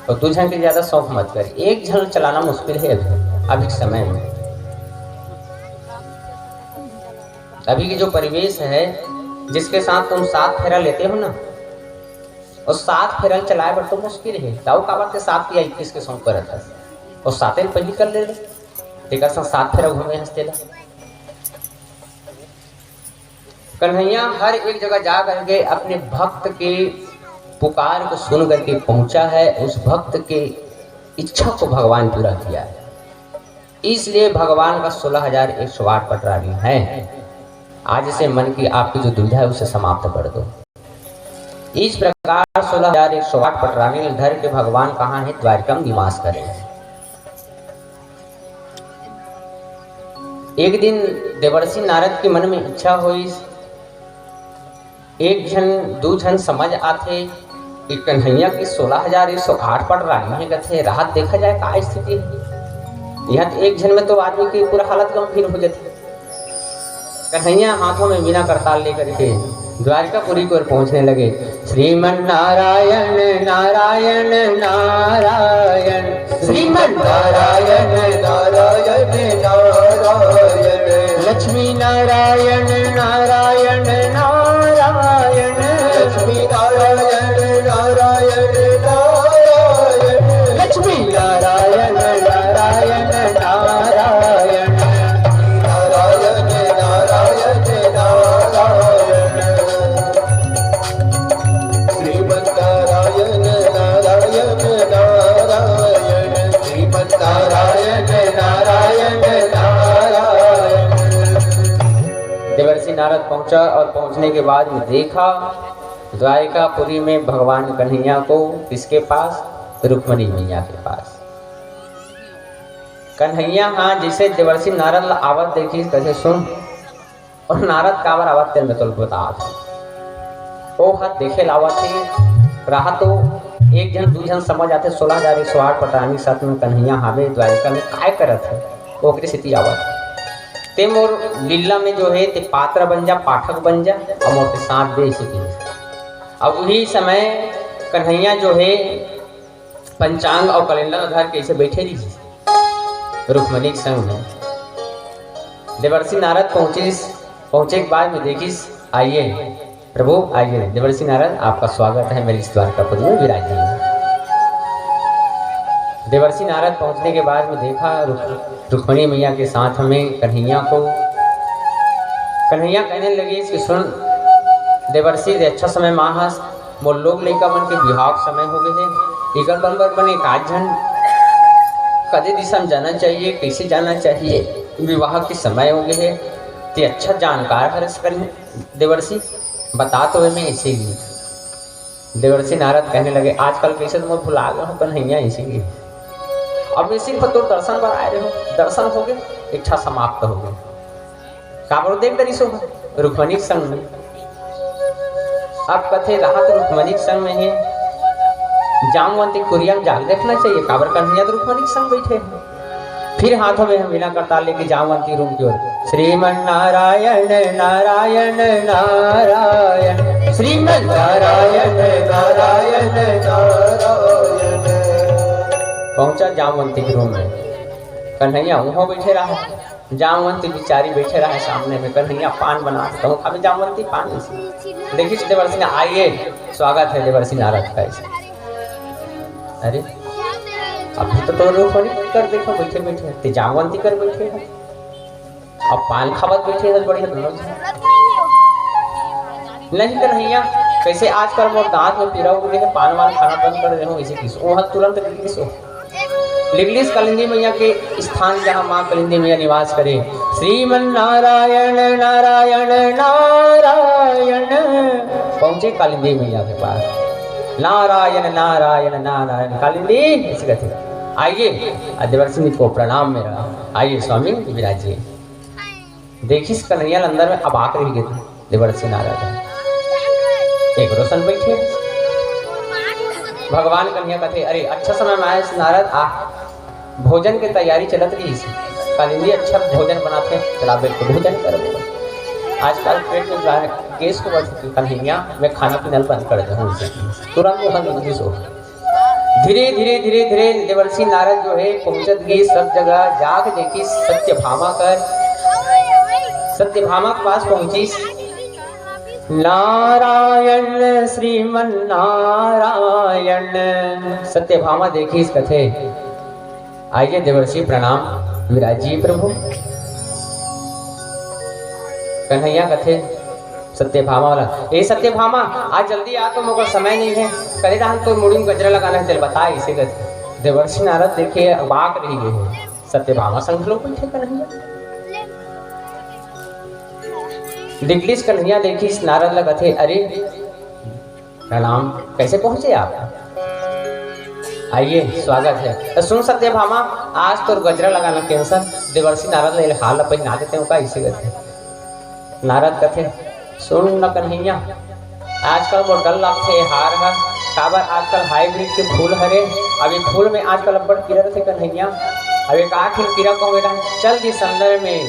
तो दू झन के ज्यादा शौक मत कर। एक झन चलाना मुश्किल है अभी, अभी के समय में। अभी की जो परिवेश है, जिसके साथ तुम सात फेरा लेते हो ना, और सात फेरा चलाए बर तो मुश्किल है। ताऊ काबर के सात या इक्कीस के शौक करत हस, और साते ल पहिली कर ले ले, तेकर साथ सात फेरा घूमे हंसते ला। कन्हैया हर एक जगह जा करके अपने भक्त के पुकार को सुन करके पहुंचा है, उस भक्त के इच्छा को भगवान पूरा किया है। इसलिए भगवान का सोलह हजार एक सौ आठ पटरानी है। आज से मन की आपकी जो दुविधा है उसे समाप्त कर दो। इस प्रकार सोलह हजार एक सौ आठ पटरानी धर के भगवान कहाँ है, द्वारिका में निवास करें। एक दिन देवर्षि नारद के मन में इच्छा होइस, एक झन दू झन समझ आथे कि कन्हैया के सोलह हजार एक सौ आठ पटरानी हे कथे, राहत देखा जाए का स्थिति है। यह तो एक झन में तो आदमी की पूरा हालत गंभीर हो जाती। कन्हैया हाथों में वीणा करताल लेकर के द्वारिकापुरी की ओर पहुंचने लगे। श्रीमन नारायण नारायण नारायण, श्रीमन नारायण नारायण नारायण, लक्ष्मी नारायण नारायण नारायण, लक्ष्मी नारायण नारायण नारायण, लक्ष्मी नारायण नारायण नारायण, नारायण नारायण नारायण। श्रीमन नारायण नारायण नारायण, श्रीमन नारायण नारायण नारायण। देवर्षि नारद पहुंचा और पहुंचने के बाद में देखा द्वारिकापुरी में भगवान कन्हैया को, किसके पास? रुक्मणी मैया के पास। कन्हैया हाँ जैसे देवर्षि नारद ला आवत देखिस, कथे सुन, और नारद काबर आवत तेन में तोल बतात। ओ ह देखे लावत हे, रहा तो एक झन, दू झन समझ आथे, सोलह हजार एक सौ आठ पटरानी साथ में कन्हैया हावे द्वारिका में, काय करत हे, ओकरे सेती आवत हे। ते मोर लीला में जो हे, ते पात्र बन जा, पाठक बन जा, अउ मोर के साथ दे, इसे कहिस। अब उही समय कन्हैया जो हे, पंचांग अउ कैलेंडर धर के अइसे बइठे रिहिस रुक्मणी के संग में। देवर्षि नारद पहुंचिस, पहुंचे के बाद में देखिस, "आइए प्रभु, आइए, देवर्षि नारद, आपका स्वागत है मेरे इस द्वारकापुरी में, विराजिए।" देवर्षि नारद पहुंचने के बाद में देखा रुक-, रुक्मणी मैया के साथ में कन्हैया को। कन्हैया कहने लगिस कि सुन देवर्षि, ये अच्छा समय मा हस, मोर लोग लइका मन के बिहाव के समय हो गए हे, इकर बर बने का झन कदे दिशा में जाना चाहिए, कैसे जाना चाहिए, विवाह के समय हो गए हे, ते अच्छा जानकार हरस कर देवर्षि, बता तो मैं इसीलिए। देवर्षि नारद कहने लगे, "आजकल कैसे तुम भुला गए हो कन्हैया, इसीलिए। अब मैं सिर्फ तोर दर्शन बर आए रहे हो, दर्शन हो गए, इच्छा समाप्त हो गई।" काबर देख डरिस हो रुक्मणी के संग में। अब कथे, "रहा तो रुक्मणी के संग में हे, जामवंती कुरिया में जाके देखना चाहिए, काबर कन्हैया तो रुक्मणी के संग बैठे हैं।" फिर हाथों में हम वीणा करताल लेके जामवंती रूम की ओर, "श्रीमन नारायण नारायण नारायण, श्रीमन नारायण नारायण नारायण।" पहुंचा जामवंती के रूम में, कन्हैया उहाँ बैठे रहा। जामवंती बिचारी बैठे रहे सामने में, कन्हैया पान बना के कहूँ, "अभी जामवंती पान इसे।" देखिस देवर्षि ने, "आइए, स्वागत है देवर्षि नारद का इसे।" अरे, अभी तो तोर रूप बड़ी कर देखो, बैठे बैठे, ते जामवंती कर बैठे है, अब पान खावत बैठे है, बढ़िया दोनों झन। नहीं कन्हैया, कैसे आजकल मोर दांत में पीरा उठ गए है, पान वान खाना बंद कर दे हो, इसे किस, वो तुरंत किस हो। लिगलिस कालिंदी मैया के स्थान, जहाँ माँ कालिंदी मैया निवास करे। श्रीमन नारायण नारायण नारायण। पहुंचे कालिंदी मैया के पास। नारायण नारायण नारायण। कालिंदी ऐसे कहते, "आइए।" और देवर्षि को प्रणाम मेरा। "आइए स्वामी, विराजिए।" देखिस कन्हैया ल अंदर में अबाक रह गए थे देवर्षि नारद। एक रोशन बैठे। भगवान कन्हैया कथे, "अरे, अच्छा समय में आए नारद, आ, भोजन के तैयारी चलत रहिस। कालिंदी अच्छा भोजन बनाथे, चला बैठ के भोजन करबो। आजकल पेट में जा-, गैस होवत हे, कन्हैया, मैं खाना पीना ल बंद कर दे हूँ।" तुरंत वो बंद हो गइस। धीरे, धीरे, धीरे, धीरे देवर्षि नारद जो है पहुंचत गए सब जगह, जाके देखिस सत्यभामा कर, सत्यभामा के पास पहुंचिस। नारायण, श्रीमन नारायण। सत्यभामा देखिस कथे, "आइए देवर्षि, प्रणाम, विराजिए प्रभु।" कन्हैया कथे सत्यभामा वाला, "ए सत्यभामा, आज जल्दी आ, तो मोकर समय नहीं है, करे रहन तो मुड़ी में गजरा लगाना है, तेल बता," इसे कथे। देवर्षि नारद देखे, अबाक रह गए हो। सत्यभामा संग लोग बैठे कन्हैया। निकलिस कन्हैया, देखिस नारद ल कथे, "अरे, प्रणाम, कैसे पहुंचे आप? आइए, स्वागत है।" तो सुन सत्यभामा, आज तोर गजरा लगाना cancel, देवर्षि नारद ल हाल पहिना देते हो का, इसे कहते। नारद कथे, "सुन न कन्हैया, आजकल मोर डर लगथे ये हार ह, काबर आजकल hybrid के फूल हरे, अब ये फूल में आजकल अब्बड़ कीरा रथे कन्हैया, अब एक आखिर कीरा कहूँ बेटा, चल जी संदर में,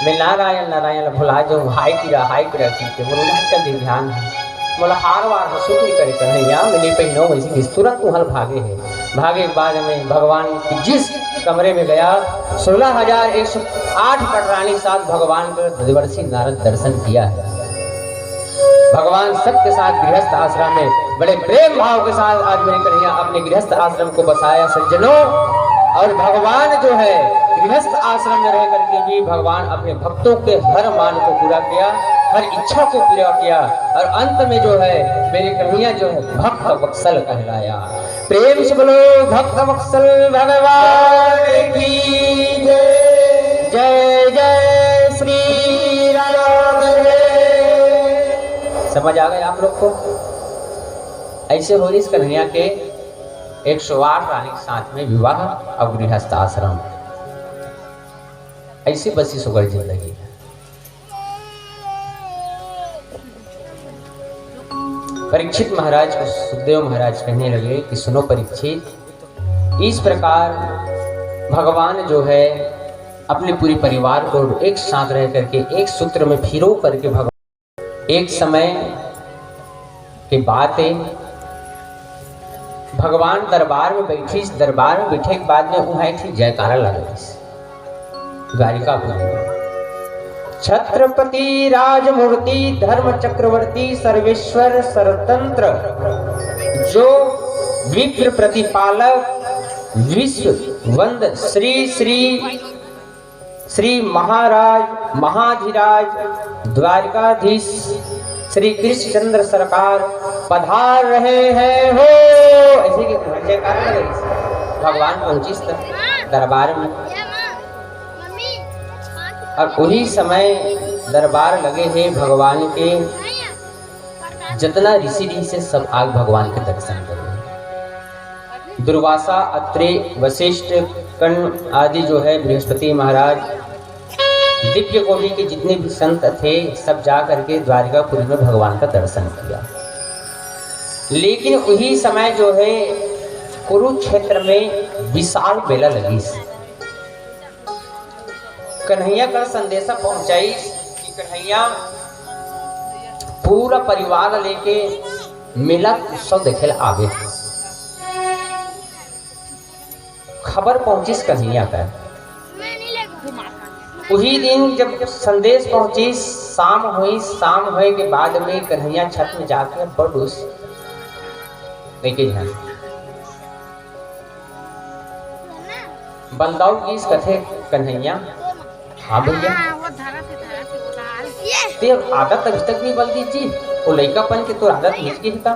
मैं नारायण नारायण भुला जाऊँ, हाय कीरा, हाय कीरा कहिके, मोर उधर चल जी ध्यान है, मोला हार वार ह सूट नहीं करे कन्हैया, मैं नहीं पहिनों।" वैसे किस तुरंत उहल भागे है। भागे के बाद में भगवान जिस कमरे में गया, सोलह हजार एक सौ आठ पटरानी के साथ भगवान को देवर्षि नारद दर्शन किया है। भगवान सबके साथ गृहस्थ आश्रम में बड़े प्रेम भाव के साथ आज मेरे कन्हैया अपने गृहस्थ आश्रम को बसाया सज्जनों। और भगवान जो है गृहस्थ आश्रम में रह करके भी भगवान अपने भक्तों के हर मान को पूरा किया, हर इच्छा को पूरा किया। और अंत में जो है मेरे कन्हैया जो है भक्त वत्सल कहलाया। प्रेम से बोलो भक्त वत्सल भगवान की जय। जय जय श्री राम। समझ आ गए आप लोग को? ऐसे हो रही इस कन्हैया के एक सौ आठ रानी के साथ में विवाह और गृहस्थ आश्रम। ऐसी बसी सुगर जिंदगी। परीक्षित महाराज को सुखदेव महाराज कहने लगे कि सुनो परीक्षित, इस प्रकार भगवान जो है अपने पूरे परिवार को एक साथ रह करके एक सूत्र में पिरो करके भगवान, एक समय के बात है, भगवान दरबार में बैठिस, दरबार में बैठे के बाद में उहाँ एक ठे जयकारा लगइस द्वारिकापुरी में, छत्रपति राजमूर्ति धर्म चक्रवर्ती सर्वेश्वर सर्वतंत्र, जो विप्र प्रतिपालक विश्व वंद श्री श्री श्री महाराज महाधिराज द्वारिकाधीश श्री कृष्णचंद्र सरकार पधार रहे हैं हो, ऐसे के जयकारा लगइस। भगवान पहुंचिस त दरबार में, और वही समय दरबार लगे हे भगवान के, जितना ऋषि ऋषि से सब आग भगवान के दर्शन करे। दुर्वासा, अत्रे, वशिष्ठ, कण्व आदि जो है बृहस्पति महाराज, दिव्य कोटि के जितने भी संत थे, सब जा करके द्वारिकापुरी में भगवान का दर्शन किया। लेकिन वही समय जो है कुरुक्षेत्र में विशाल मेला लगिस। कन्हैया कर संदेशा पहुंचाइस कि कन्हैया पूरा परिवार लेके मेला उत्सव देखे ला आवे। खबर पहुंचिस कन्हैया कर। उही दिन जब संदेश पहुंचिस, शाम होइस, शाम होए के बाद में कन्हैया छत में जाके बड़ उस लेके जाए। बलदाऊ गिस कथे कन्हैया, हाँ भैया, हाँ, वो धरा थे, धरा थे, वो धरा थे। ते आदत अभी तक नहीं बदली जी, वो लइकापन के तो आदत मिट गई था।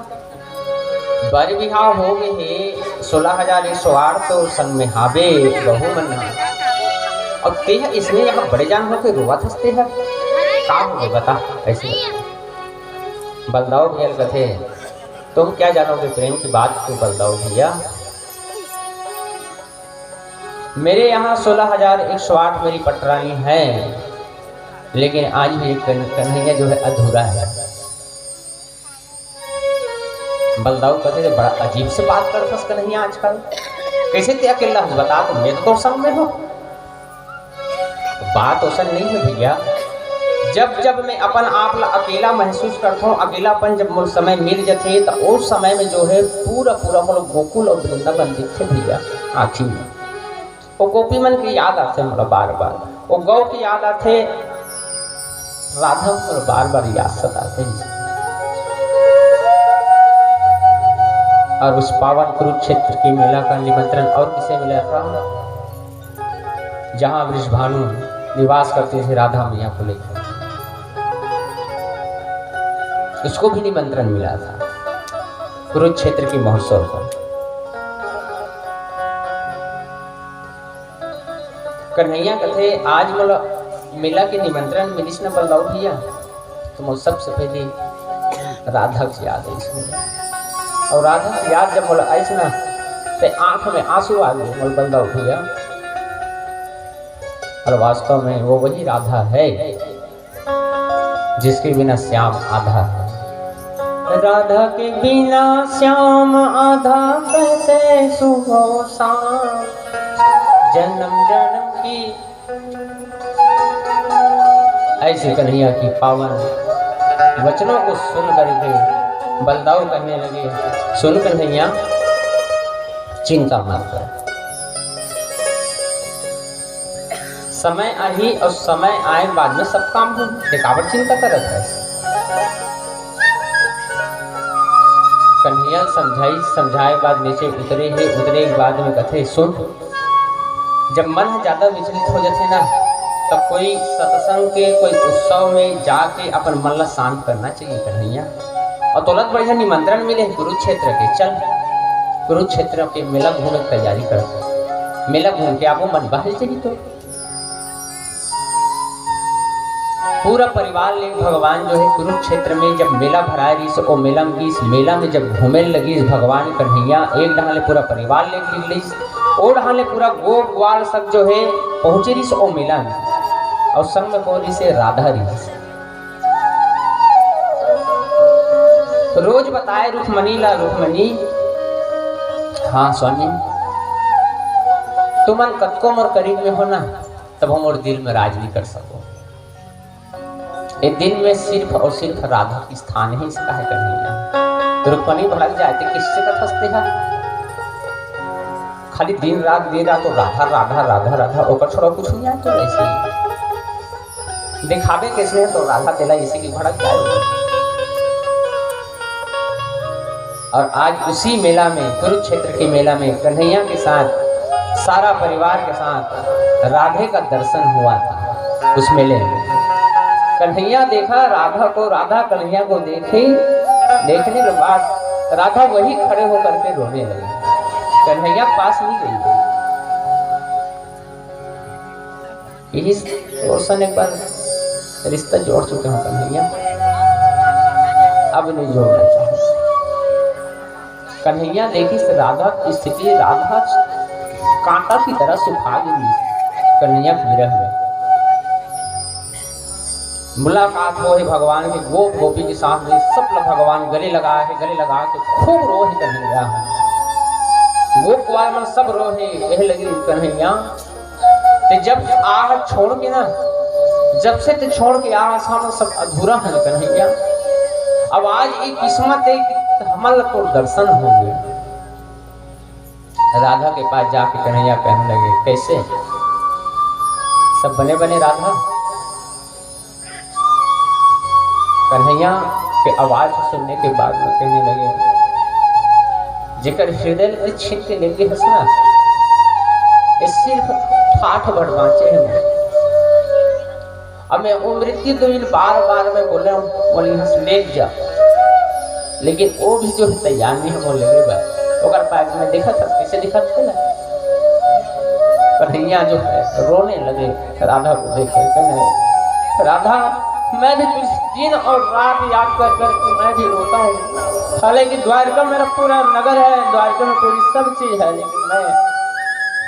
बर बिहाव हो गए हे, सोलह हजार एक सौ आठ तो संग में हाबे, बहू मन हा। अब ते ह इसने यहाँ बड़े जान होके रोवत हस ते ह, का हो गए बता, ऐसे। बलदाऊ भैया कथे, तुम क्या जानोगे प्रेम की बात को बलदाऊ भैया, मेरे यहाँ सोलह हजार एक सौ आठ मेरी पटरानी है, लेकिन आज भी एक कन-, कन्हैया जो है अधूरा है। बलदाऊ कथे, बड़ा अजीब से बात करथस कन्हैया आजकल, कैसे ते अकेला हस बता, तो मैं तो तोर संग में हूँ। बात ओसन नहीं है भैया, जब जब मैं अपन आप ला अकेला महसूस करथों, अकेलापन जब मोर समय मिल जथे, त ओ समय में जो है पूरा पूरा मोला गोकुल और वृंदावन दिखथे भैया आँखी में। ओ गोपी मन की याद आथे मोला बार बार, ओ गौ की याद आथे, राधा मोला बार बार याद सताथे। और उस पावन कुरुक्षेत्र के मेला का निमंत्रण और किसे मिला था? जहाँ वृषभानु निवास करती थी राधा मैया को लेकर, उसको भी निमंत्रण मिला था कुरुक्षेत्र के महोत्सव पर। कन्हैया कथे, आज मोला मेला के निमंत्रण मिलिस न बलदाऊ भैया, तो मोला सबसे पहले राधा के याद आइस। और राधा के याद जब मोला आइस ना, ते आंख में आंसू आ गए मोला बलदाऊ भैया। और वास्तव में वो वही राधा है जिसके बिना श्याम आधा है। राधा के बिना श्याम आधा, कहते सुबह शाम, जन्म जन्म की। ऐसे कन्हैया की पावन वचनों को सुन करके बलदाऊ कहने लगे, सुन कन्हैया, चिंता मत कर, समय आही और समय आए बाद में सब काम होही, ते काबर चिंता करत है? कन्हैया समझाई, समझाए बाद नीचे उतरे हे, उतरे के बाद में कथे, सुन, जब मन ह ज्यादा विचलित हो जाथे ना, तब कोई सत्संग के, कोई उत्सव में जाके अपन मन ला शांत करना चाहिए कन्हैया। और तोला तो बढ़िया निमंत्रण मिले हे कुरुक्षेत्र के, चल कुरुक्षेत्र के मेला घूमे के तैयारी कर, मेला घूम के आबो, मन बहल जाही तो। पूरा परिवार ले भगवान जो है कुरुक्षेत्र में जब मेला भराए रहिस, ओ मेला में गिस, मेला में जब घूमे लगिस भगवान कन्हैया, एक डहान ले पूरा परिवार ले निकलिस, ओ डहान ले पूरा गोप ग्वाल सब जो है पहुंचे रहिस ओ मेला में, और संग में कौन रहिस? राधा रहिस। रोज बताए रुक्मणी ला, "रुक्मणी, हाँ स्वामी, तुमन कतको मोर करीब में हो ना, तब मोर दिल में राज नहीं कर सको। ये दिल में सिर्फ और सिर्फ राधा के स्थान है, इसका है कन्हैया।" तो रुक्मणी भड़क जाए, "ते किससे कथस तेहा? खाली दिन रात, दिन रात तो राधा, राधा, राधा, राधा, ओकर छोड़ा कुछ नहीं आए तो ऐसे ही दिखावे कैसे है तो राधा तेला इसी की भड़क जाए।" और आज उसी मेला में, कुरुक्षेत्र के मेला में कन्हैया के साथ, सारा परिवार के साथ राधे का दर्शन हुआ था उस मेले में। कन्हैया देखा राधा को, राधा कन्हैया को देखी, देखने के बाद राधा वही खड़े होकर के रोने लगी, कन्हैया पास नहीं गई। यही, और सन एक बार रिश्ता जोड़ चुके हो कन्हैया, अब नहीं जोड़ना चाहते। कन्हैया देखिस राधा की स्थिति, राधा कांटा की तरह सुखा गई। कन्हैया विरह में मुलाकात हो है भगवान के गोप गोपी के साथ में, सब लोग भगवान गले लगा के, गले लगा के खूब रो है कन्हैया। गोप ग्वाल मन सब रो है, कहे लगी कन्हैया, ते जब आह छोड़ के ना, जब से ते छोड़ के आह, सब अधूरा है कन्हैया। अब आज ये किस्मत है कि हमन ला तोर दर्शन हो गए। राधा के पास जाके कन्हैया कहने लगे, "कैसे? सब बने बने राधा?" कन्हैया के आवाज सुनने के बाद में कहने लगे, "जेकर हृदय ला छीन के लेगे हस ना, ये सिर्फ ठाठ भर बाँचे हैं।" अब मैं वो मृत्यु दुहिल बार बार मैं बोले, बोली हस, "ले जा।" लेकिन वो भी जो है तैयार नहीं है, वो लेवे बा। ओकर पास में देखा था, कैसे दिखा था ना? कन्हैया जो है रोने लगे राधा को देखे, कहने, "राधा, मैं भी तुझे दिन और रात याद कर कर के मैं भी रोता हूँ। हालांकि द्वारका मेरा पूरा नगर है, द्वारका में पूरी सब चीज है, लेकिन मैं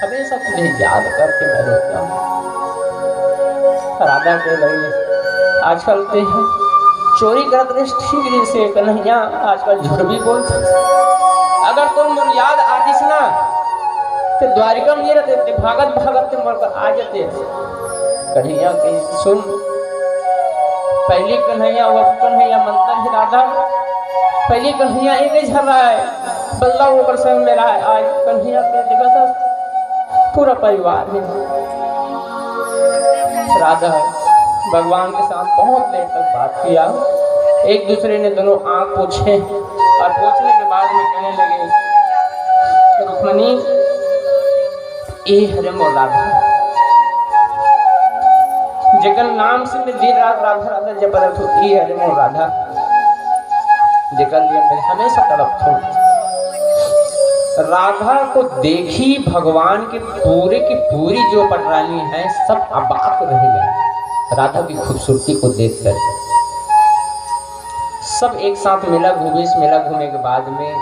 हमेशा तुझे याद करके मैं रोता हूँ।" राधा के लगे, "आजकल ते ह चोरी करत रहिस ठीक जैसे कन्हैया, आजकल झूठ भी बोलत हस। अगर तोर मोर याद आतिस ना, ते द्वारिका में नहीं रहते, ते भागत भागत ते मोर कर आ जाते।" कन्हैया के सुन, पहली कन्हैया, वो कन्हैया मनता है राधा, पहली कन्हैया एक ही झर रहा है, बल्ला ओकर संग में रहा है। आज कन्हैया के देखा था, पूरा परिवार है। राधा भगवान के साथ बहुत देर तक बात किया, एक दूसरे ने दोनों आंख पूछे और पूछने के बाद में कहने लगे, "रुक्मणी, ए हरे मोर राधा, जेकर नाम से मैं दिन रात राधा राधा जपत रहूं, ए हरे मोर राधा, जेकर लिए मैं हमेशा तड़पत हूँ।" राधा को देखी भगवान के पूरे की पूरी जो पटरानी है, सब अबाक रह गए राधा की खूबसूरती को देखकर। सब एक साथ मेला घूमिस, मेला घूमे के बाद में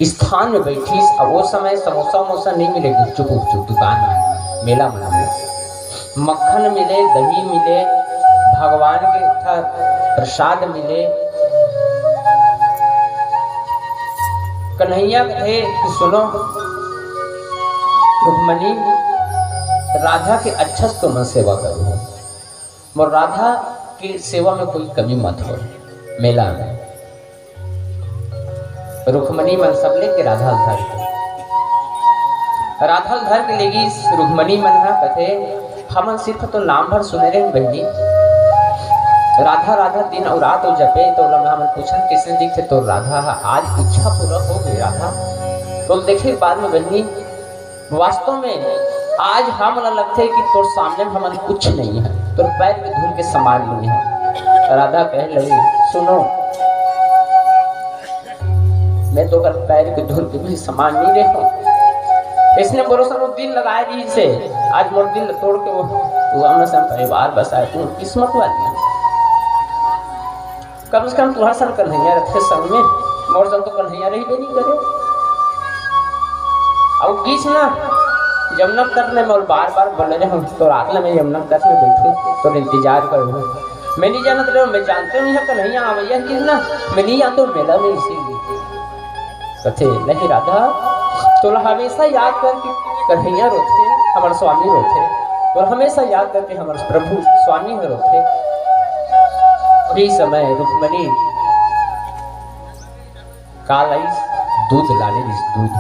स्थान में बैठिस। अब वो समय समोसा वमोसा नहीं मिले, गुपचुप उपचुप दुकान में, मेला मन में मक्खन मिले, दही मिले, भगवान के एक ठा प्रसाद मिले। कन्हैया कथे कि सुनो रुक्मणी, राधा के अच्छा से तुमन सेवा करो, मोर राधा के सेवा में कोई कमी मत हो। मेला में रुक्मणी मन सब लेके राधा ल धर के, राधा ल धर के लेगिस। रुक्मणी मन ह कथे, "हमन सिर्फ तो नाम भर सुने रहे बहिनी, राधा राधा दिन अउ रात अउ जपे, तो ओला हमन पूछन, कइसे दिखथे तोर राधा ह? आज इच्छा पूरा हो गई राधा।" तो देखे के बाद में बहिनी, वास्तव में आज हमन ला लगथे कि तोर सामने में हमन कुछ नहीं है, तोर पैर के धूल के समान नहीं है। राधा कहे लगी, सुनो, मैं तो ओकर पैर के धूल के भी समान नहीं रहे हूँ। इसने मोर संग वो दिल लगाए रहिसे, आज मोर दिल तोड़ के वो, वो हमर संग परिवार बसाए, तू किस्मत वाली है। कम से कम तुहर संग कन्हैया रथे संग में, मोर संग तो कन्हैया रहिबे नहीं करे। अउ किस ना, यमुना तट में मोर बार बार बोले रहे, हम तो रात में मैं यमुना तट में बैठूं, तो इंतजार करूं। मैं नहीं जानत रहे, मैं जानते हूँ यहाँ कन्हैया आवैया है कि ना, मैं नहीं जानते हूँ मेला में इसीलिए। कथे, "नहीं राधा, तोला हमेशा याद करके कन्हैया रोथे, हमार स्वामी रोथे, तोला हमेशा याद करके हमार प्रभु स्वामी ह रोथे।" वही समय रुक्मणी काल आइस, दूध लाने दिस, दूध।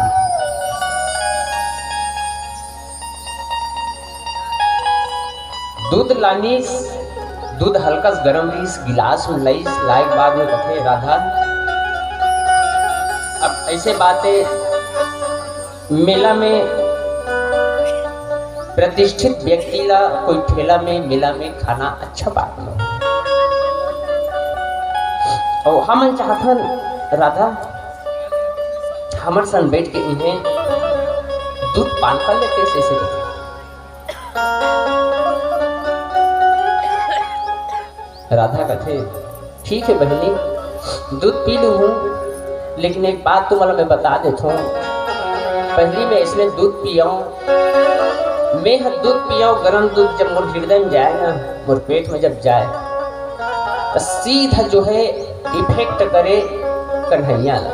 दूध लानिस, दूध हल्का स गरम रहिस, गिलास में लाइस, लाए के बाद में कथे, "राधा, अब ऐसे बात हे, मेला में प्रतिष्ठित व्यक्ति ला कोई ठेला में, मेला में खाना अच्छा बात नोहे। अउ हमन चाहथन, राधा, हमर संग बैठ के इहें दूध पान कर लेते, ऐसे, ऐसे करके।" राधा कथे, "ठीक हे बहिनी, दूध पी लूहूँ, लेकिन एक बात तुमन ला मैं बता देथों, पहिली मैं इसने दूध पियौं, मैं ह दूध पियौं, गरम दूध जब मोर हिरदय में जाए ना, मोर पेट में जब जाए, त सीधा जो हे effect करे कन्हैया ला।"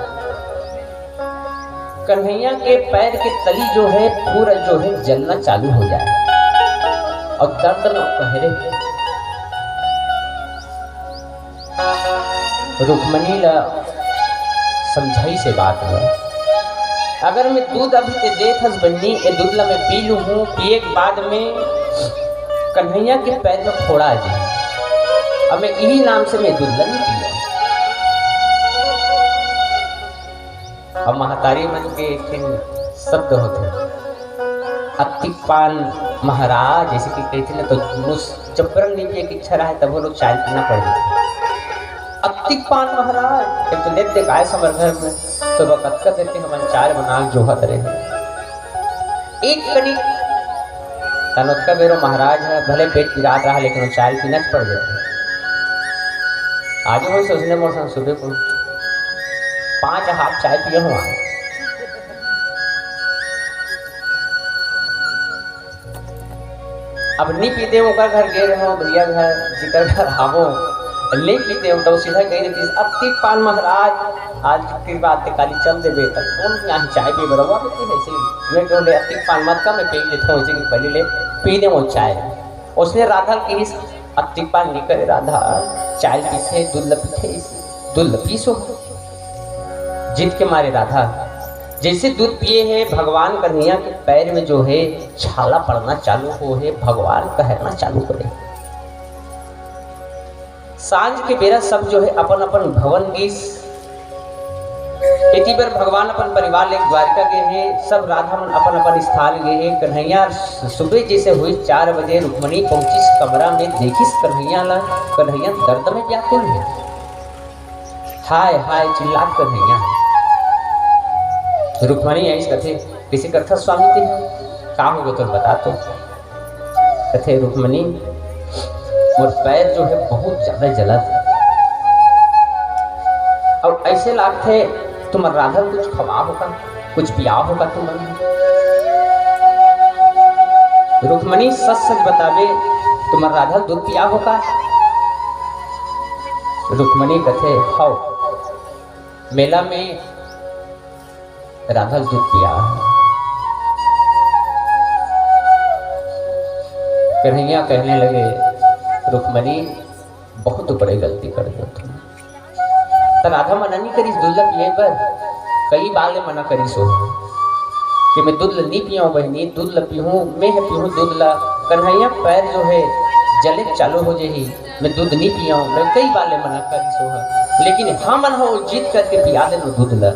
कन्हैया के पैर के तली जो हे, पूरा जो हे, जलना चालू हो जाए अउ दर्द न कहे रे। रुक्मणी ला समझाइस ए बात ल, "अगर मैं दूध अभी ते देत हस बहिनी, ए दूध ला मैं पी लूहूँ, पिए के बाद में कन्हैया के पैर में फोड़ा आ जाही, अब मैं इही नाम से मैं दूध ला नहीं पीहूँ।" अब महतारी मन के एक ठिन शब्द होथे, "अतिक पान महाराज", जैसे कि कहिथे ना, तो मुस-, चपरन नहीं पिए के इच्छा रहे, तभो लोग चाय पीना पड़ जाथे। "अतिक पान महाराज", एक तो लेत दे गाय समर घर में, तो बकतका देते हमन चाय बना के जोहत रहे। एक कनिक तनोतका बेरो महाराज ह भले पेट पिरात रहा, लेकिन वो चाय पीना पड़ जाथे। आज वो सोचने मोर संग सुबह को पाँच हाथ चाय पिए हूँ आज। अब नहीं पीते, ओकर घर गे रहे हो, भैया घर, जिकर घर आवो, नहीं पीते हो, तो सीधा कही रहती, "अतिक पान महाराज, आज के बाद ते काली चल देबे, तब कौन यहाँ चाय पी बरवा देती है?" ऐसे मैं कहूँ, "ले, अतिक पान मत कर, मैं पी लेता हूँ, ऐसे कि पहले ले पी ले वो चाय।" उसने राधा की इस अतिक पान नहीं करे, राधा चाय पीते, दूध ल पीते, दूध ल पीसो। जिद के मारे राधा जैसे दूध पिए हे, भगवान कन्हैया के पैर में जो हे छाला पड़ना चालू हो हे, भगवान कहरना चालू करे। सांझ के बेरा सब जो हे अपन अपन भवन गिस। एती बर भगवान अपन परिवार ले द्वारिका गे हे, सब राधा मन अपन अपन स्थान गे हे। कन्हैया सुबह जैसे हुई चार बजे रुक्मणी पहुंचिस कमरा में, देखिस कन्हैया ला, कन्हैया दर्द में व्याकुल हे। हाय हाय चिल्लात कन्हैया। रुक्मणी आइस, कथे, "कइसे करथस स्वामी ते? का हो गे तोर, बता तो।" कथे, "रुक्मणी, मोर पैर जो हे बहुत ज्यादा जलत हे। अउ ऐसे लागथे तुमन राधा कुछ खवा हो का, कुछ पिया हो का तुमन?" रुक्मणी, "सच सच बताबे, तुमन राधा दूध पिया हो का?" रुक्मणी कथे, "हव, मेला में राधा दूध पिया।" कन्हैया कहने लगे, "रुक्मणी, बहुत बड़े गलती कर दे तुम।" त राधा मना नहीं करिस दूध ला पिए बर, कई बार ले मना करिस हो कि मैं दूध ला नहीं पियऊँ बहिनी, दूध ला पीहूँ, मैं ह पीहूँ दूध ला। कन्हैया पैर जो हे जले चालू हो जाही, मैं दूध नहीं पियऊँ, मैं कई बार ले मना करिस हो, लेकिन हमन ह वो जिद करके पिया देन वो दूध ला।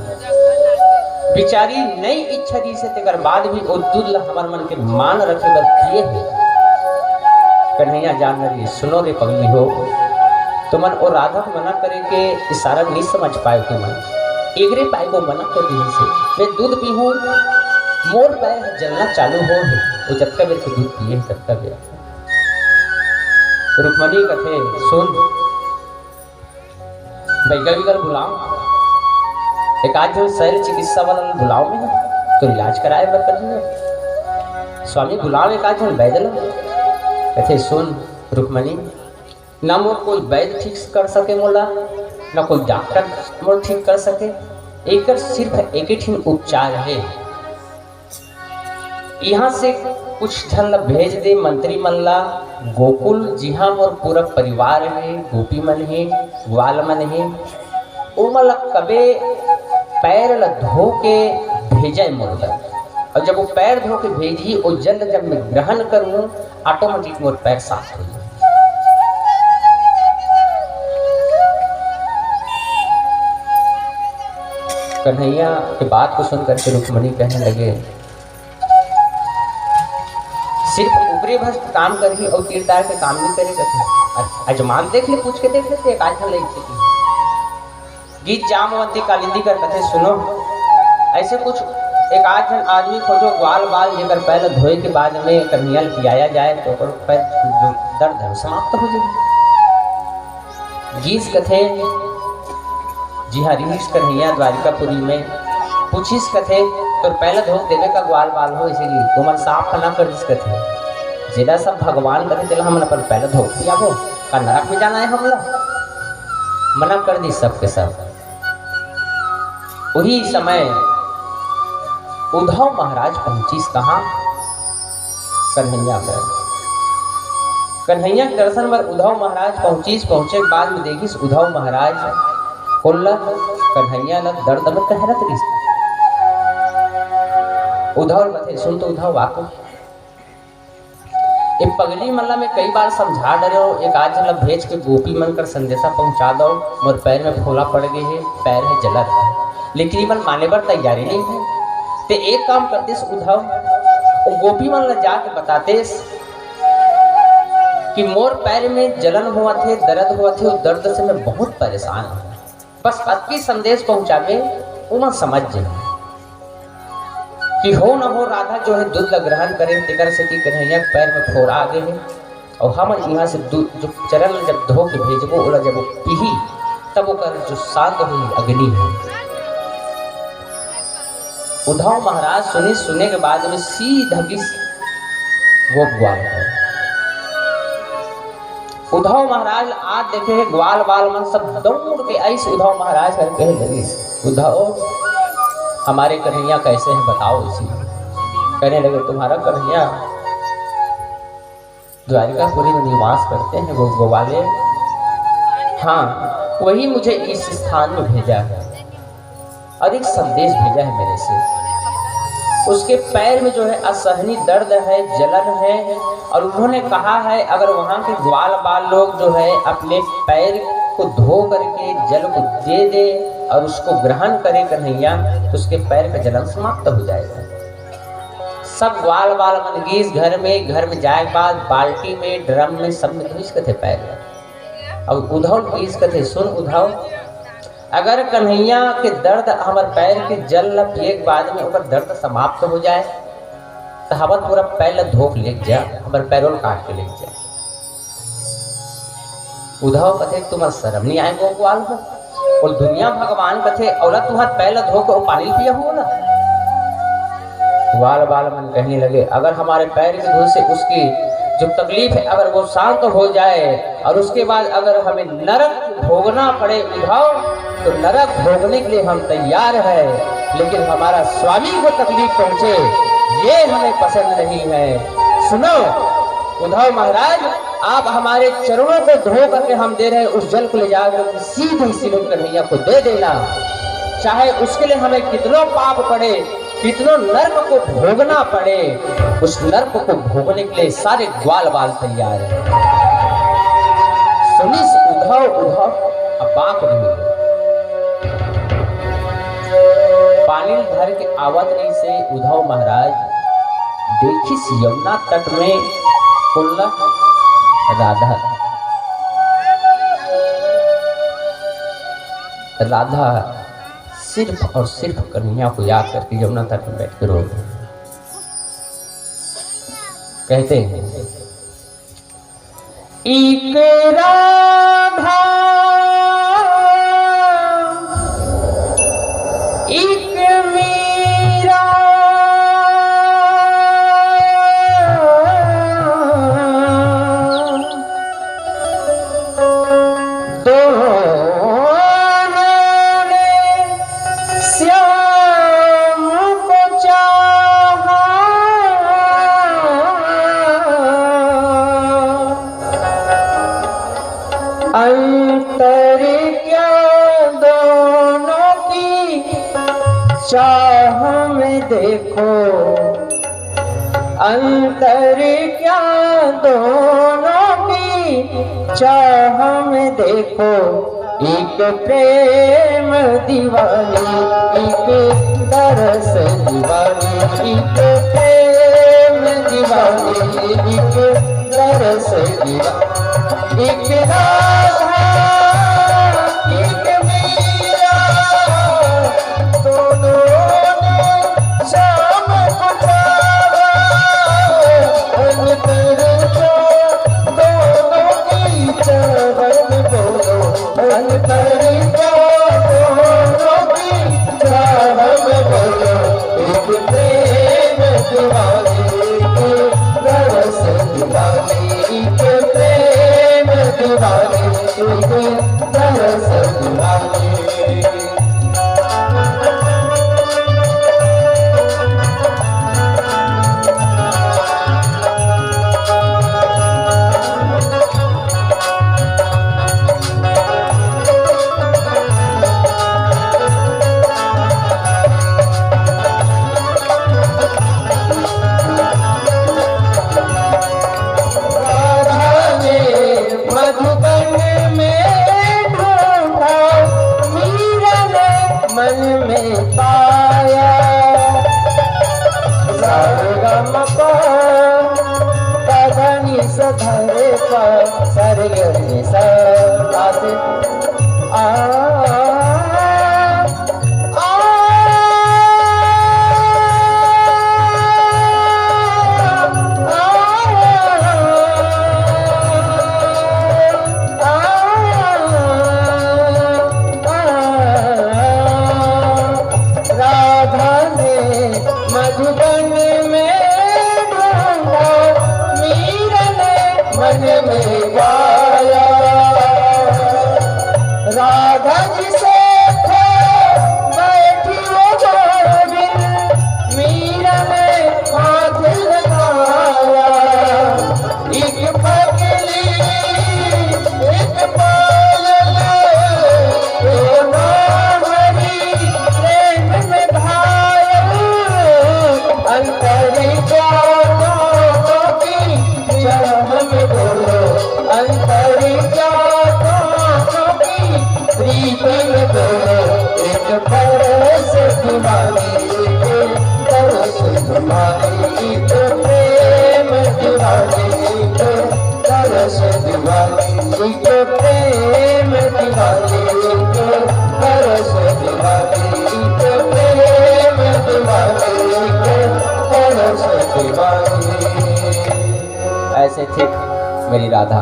बिचारी नई इच्छा रहिसे, तेकर बाद भी वो दूध ला हमर मन के मान रखे बर पिए हे। कन्हैया जान रही, सुनो रे पगली हो, तुमन वो राधा को मना करे के इशारा नहीं समझ पाए तुमन। एकरे पाए को मना कर रहिसे, मैं दूध पीहूँ, मोर पैर ह जलना चालू हो हे, वो जतका बेर के दूध पिए हे, ततका बेर। रुक्मणी कथे, सुन, बइगा बिगर बुलाओ, एक आध झन शल्य चिकित्सा वाला ल बुलाओ, मैं तो इलाज कराए बर करिए। स्वामी बुलाओ एक आध झन वैद्य ल। कथे, सुन रुक्मणी, ना मोर कोई वैद्य ठीक कर सके मोला, ना कोई डॉक्टर मोर ठीक कर सके। एकर सिर्फ एक ही ठिन उपचार हे। यहाँ से कुछ झन ला भेज दे मंत्री मन ला गोकुल, जिहाँ मोर पूरा परिवार हे, गोपी मन हे, ग्वाल मन हे, ओमन ला कबे पैर ला धो के भेजय मोर बर। और जब वो पैर धो के भेजही, वो जल जब मैं ग्रहण करूँ, ऑटोमेटिक मोर पैर साफ हो जाए। कन्हैया के बात को सुन करके रुक्मणी कहने लगे, सिर्फ ऊपरी भर काम करही और तीर तार के काम नहीं करे करही। अजमान देख ले, पूछ के देख लेते, एक आध ठन लइक से। गीत जामवंती कालिंदी कर कथे, सुनो, ऐसे कुछ एक आध झन आदमी खोजो, ग्वाल बाल, जेकर पैर धोए के बाद में कन्हैया ल पियाया जाए, तो ओकर पैर जो दर्द है, वो समाप्त हो जाए। गीस कथे, जी हाँ, रिहिस कन्हैया द्वारिकापुरी में, पूछिस कथे, तोर पैर धो देवे का ग्वाल बाल हो, इसे गीस, ओमन साफ मना कर दिस कथे। जेला सब भगवान कथे, तेला हमन अपन पैर धो पियाबो, का नरक में जाना है हमला? मना कर दिस सबके सब। उही समय उद्धव महाराज पहुंचिस कहाँ? कन्हैया कर। कन्हैया के दर्शन बर उद्धव महाराज पहुंचिस। पहुंचे के बाद में देखिस उद्धव महाराज कोन ल, कन्हैया ल दर्द में कहरत रहिस। उद्धव ल कथे, सुन तो उद्धव, आको ये पगली मन ला मैं कई बार समझा डरे हूँ, एक आध झन ला भेज के गोपी मन कर संदेशा पहुंचा दो, मोर पैर में फोला पड़ गए हे, पैर हे जलत हे, लेकिन ये मन माने बर तैयारी नहीं है। ते एक काम करतेस उद्धव, वो गोपी मन ला जाके बतातेस कि मोर पैर में जलन होवत हे, दर्द होवत हे, वो दर्द से मैं बहुत परेशान हूँ। बस अतकी संदेश पहुंचाबे, ओमन समझ जाही कि हो न हो राधा जो है दूध ला ग्रहण करे, तेकर से कि कन्हैया के पैर में फोरा आ गए हे, और हम यहाँ से दूध, जो चरण ला जब धो के भेजबो, ओला जब वो पीही, तब ओकर जो शांत होही अग्नि है। उद्धव महाराज सुनी, सुने के बाद में सीधा गीस गोप ग्वाल कर। उद्धव महाराज आज देखे हे, ग्वाल बाल मन सब दौड़ के आइस उद्धव महाराज कर कहे लगिस, उद्धव, हमारे कन्हैया कैसे हैं, बताओ इसी। कहने लगे, तुम्हारा कन्हैया द्वारिकापुरी में निवास करते हैं वो ग्वाले, हाँ, वही मुझे इस स्थान में भेजा है। और एक संदेश भेजा है मेरे से। उसके पैर में जो है असहनीय दर्द है, जलन है, और उन्होंने कहा है अगर वहाँ के ग्वाल बाल लोग जो है अपने पैर को धो करके जल को दे दे और उसको ग्रहण करे कन्हैया, तो उसके पैर का जलन समाप्त हो जाएगा। सब ग्वाल बाल मन गीस घर में, घर में जाए के बाद बाल्टी में, ड्रम में, सब में धोइस कथे पैर। अब उद्धव गीस कथे, सुन उद्धव, अगर कन्हैया के दर्द हमर पैर के जल ल पिए के बाद में ओकर दर्द समाप्त हो जाए, त हमर पूरा पैर ल धो के लेके जा, हमर पैरों ल काट के लेके जा। उद्धव कथे, तुम्हर शर्म नहीं आए गो ग्वाल हो? और दुनिया भगवान कथे, औला तुम्हर पैर ल धो के ओ पानी ल पिया हो ना? ग्वाल बाल मन कहने लगे, अगर हमारे पैर के धूल से उसकी जो तकलीफ है, अगर वो शांत हो जाए और उसके बाद अगर हमें नरक भोगना पड़े उद्धव, तो नरक भोगने के लिए हम तैयार हैं, लेकिन हमारा स्वामी को तकलीफ पहुंचे, ये हमें पसंद नहीं है। सुनो उद्धव महाराज, आप हमारे चरणों को धो करके हम दे रहे हैं, उस जल को ले जाकर सीधे सीधे कन्हैया को दे देना, चाहे उसके लिए हमें कितनों पाप पड़े, कितनों नर्क को भोगना पड़े, उस नर्क को भोगने के लिए सारे ग्वाल बाल तैयार हैं। सुनिस उद्धव, उद्धव अबाक रहि गे। पानी भर के आवत रहिसे उद्धव महाराज, देखिस यमुना तट में कोन ला? राधा। राधा सिर्फ और सिर्फ कन्हैया को याद करके यमुना तट में बैठ के रो रही। कहते हैं, एक राधा, एक मीरा, चाह में देखो अंतर क्या दोनों की, चाह में देखो एक प्रेम दीवानी, एक तरस दीवानी, एक प्रेम दीवानी, एक तरस दीवानी, एक राधा, एक मीरा, दोनों ने शाम को चाहा, अंतर क्या दोनों की चाहत बोलो, अंतर क्या दोनों की चाहत बोलो, एक प्रेम दीवानी, एक तरस दीवानी, एक प्रेम दीवानी, एक तरस दीवानी। राधा ने मधुबन में ढूंढा, मीरा ने मन में पाया। सा रे गा मा पा, पा धा नी सा धा रे पा, सा रे गा नी सा, आ से, आ, आ, राधा ने मधुबन में ढूंढा, मीरा ने मन में गाया। राधा जी से खो बैठी वो गोविंद, मीरा ने हाथ लगाया। एक पगली, एक पायल, दोनों हरी प्रेम में घायल। अंतर क्या दोनों की, जरा हमें बोलो, अंतर क्या दोनों की, प्रीति में बोलो, एक परस दीवानी, एक परस दीवानी, एक प्रेम दीवानी, एक तरस दीवानी, एक प्रेम दीवानी, एक तरस दीवानी, एक प्रेम दीवानी, एक तरस दीवानी। ऐसे थे मेरी राधा।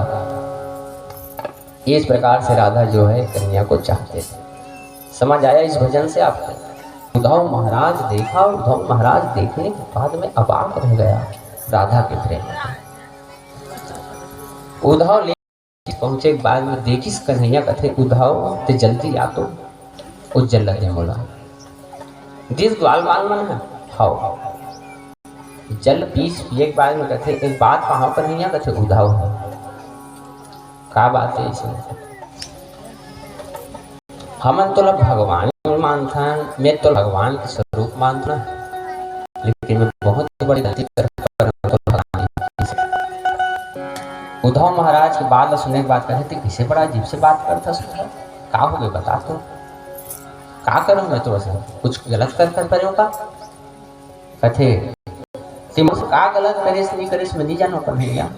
इस प्रकार से राधा जो है कन्हैया को चाहते थे। समझ आया इस भजन से आपको? उद्धव महाराज देखा, उद्धव महाराज देखने के बाद में अबाक रह गया राधा के प्रेम में। उद्धव ले पहुंचे के बाद में देखिस कन्हैया, कथे, "उद्धव, ते जल्दी आ तो, ओ जल ला दे मोला।" दिस ग्वाल बाल मन ह, हव। जल पीस पिए के बाद में कथे, "एक बात कहां कन्हैया?" कथे, "उद्धव, का बात है इसमें?" हमन तोला भगवान मानथन, मैं तो भगवान के स्वरूप मानथन, लेकिन मैं बहुत बड़ी गलती कर, कर तो भगवान। उद्धव महाराज के बात ला सुने के बाद कहे, "ते किसे बड़ा अजीब से बात करथस उद्धव? का हो गए बता तो? का करूं मैं तो? ऐसा कुछ गलत कर, कर परेंव का?" कथे, "ते मोर से का गलत करिस, नहीं करिस, मैं नहीं जानव कन्हैया,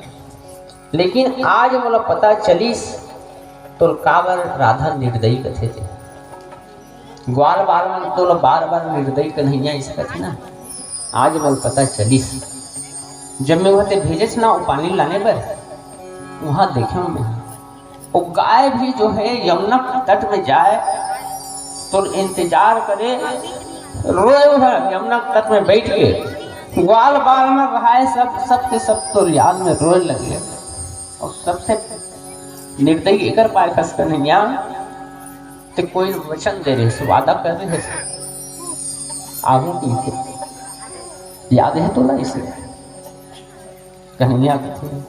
लेकिन आज मोला पता चलिस, तोला काबर राधा निर्दयी कथे ते। ग्वाल बाल मन तोला बार बार निर्दयी कन्हैया इसे कथे ना, आज मोला पता चलिस। जब मैं उहां ते भेजेस ना, वो पानी लाने बर, उहां देखेंव मैं।" वो गाय भी जो है यमुना तट में जाए तो इंतजार करे, रोए उधर यमुना तट में बैठ के, ग्वाल बाल में रहाए सब, सब के सब तो याद में रोए लगे। और सबसे निर्दयी एकर पाए खस कन्हैया, ते कोई वचन दे रहे, वादा कर रहे, आहू की याद है तो ना इसे। कन्हैया कथे,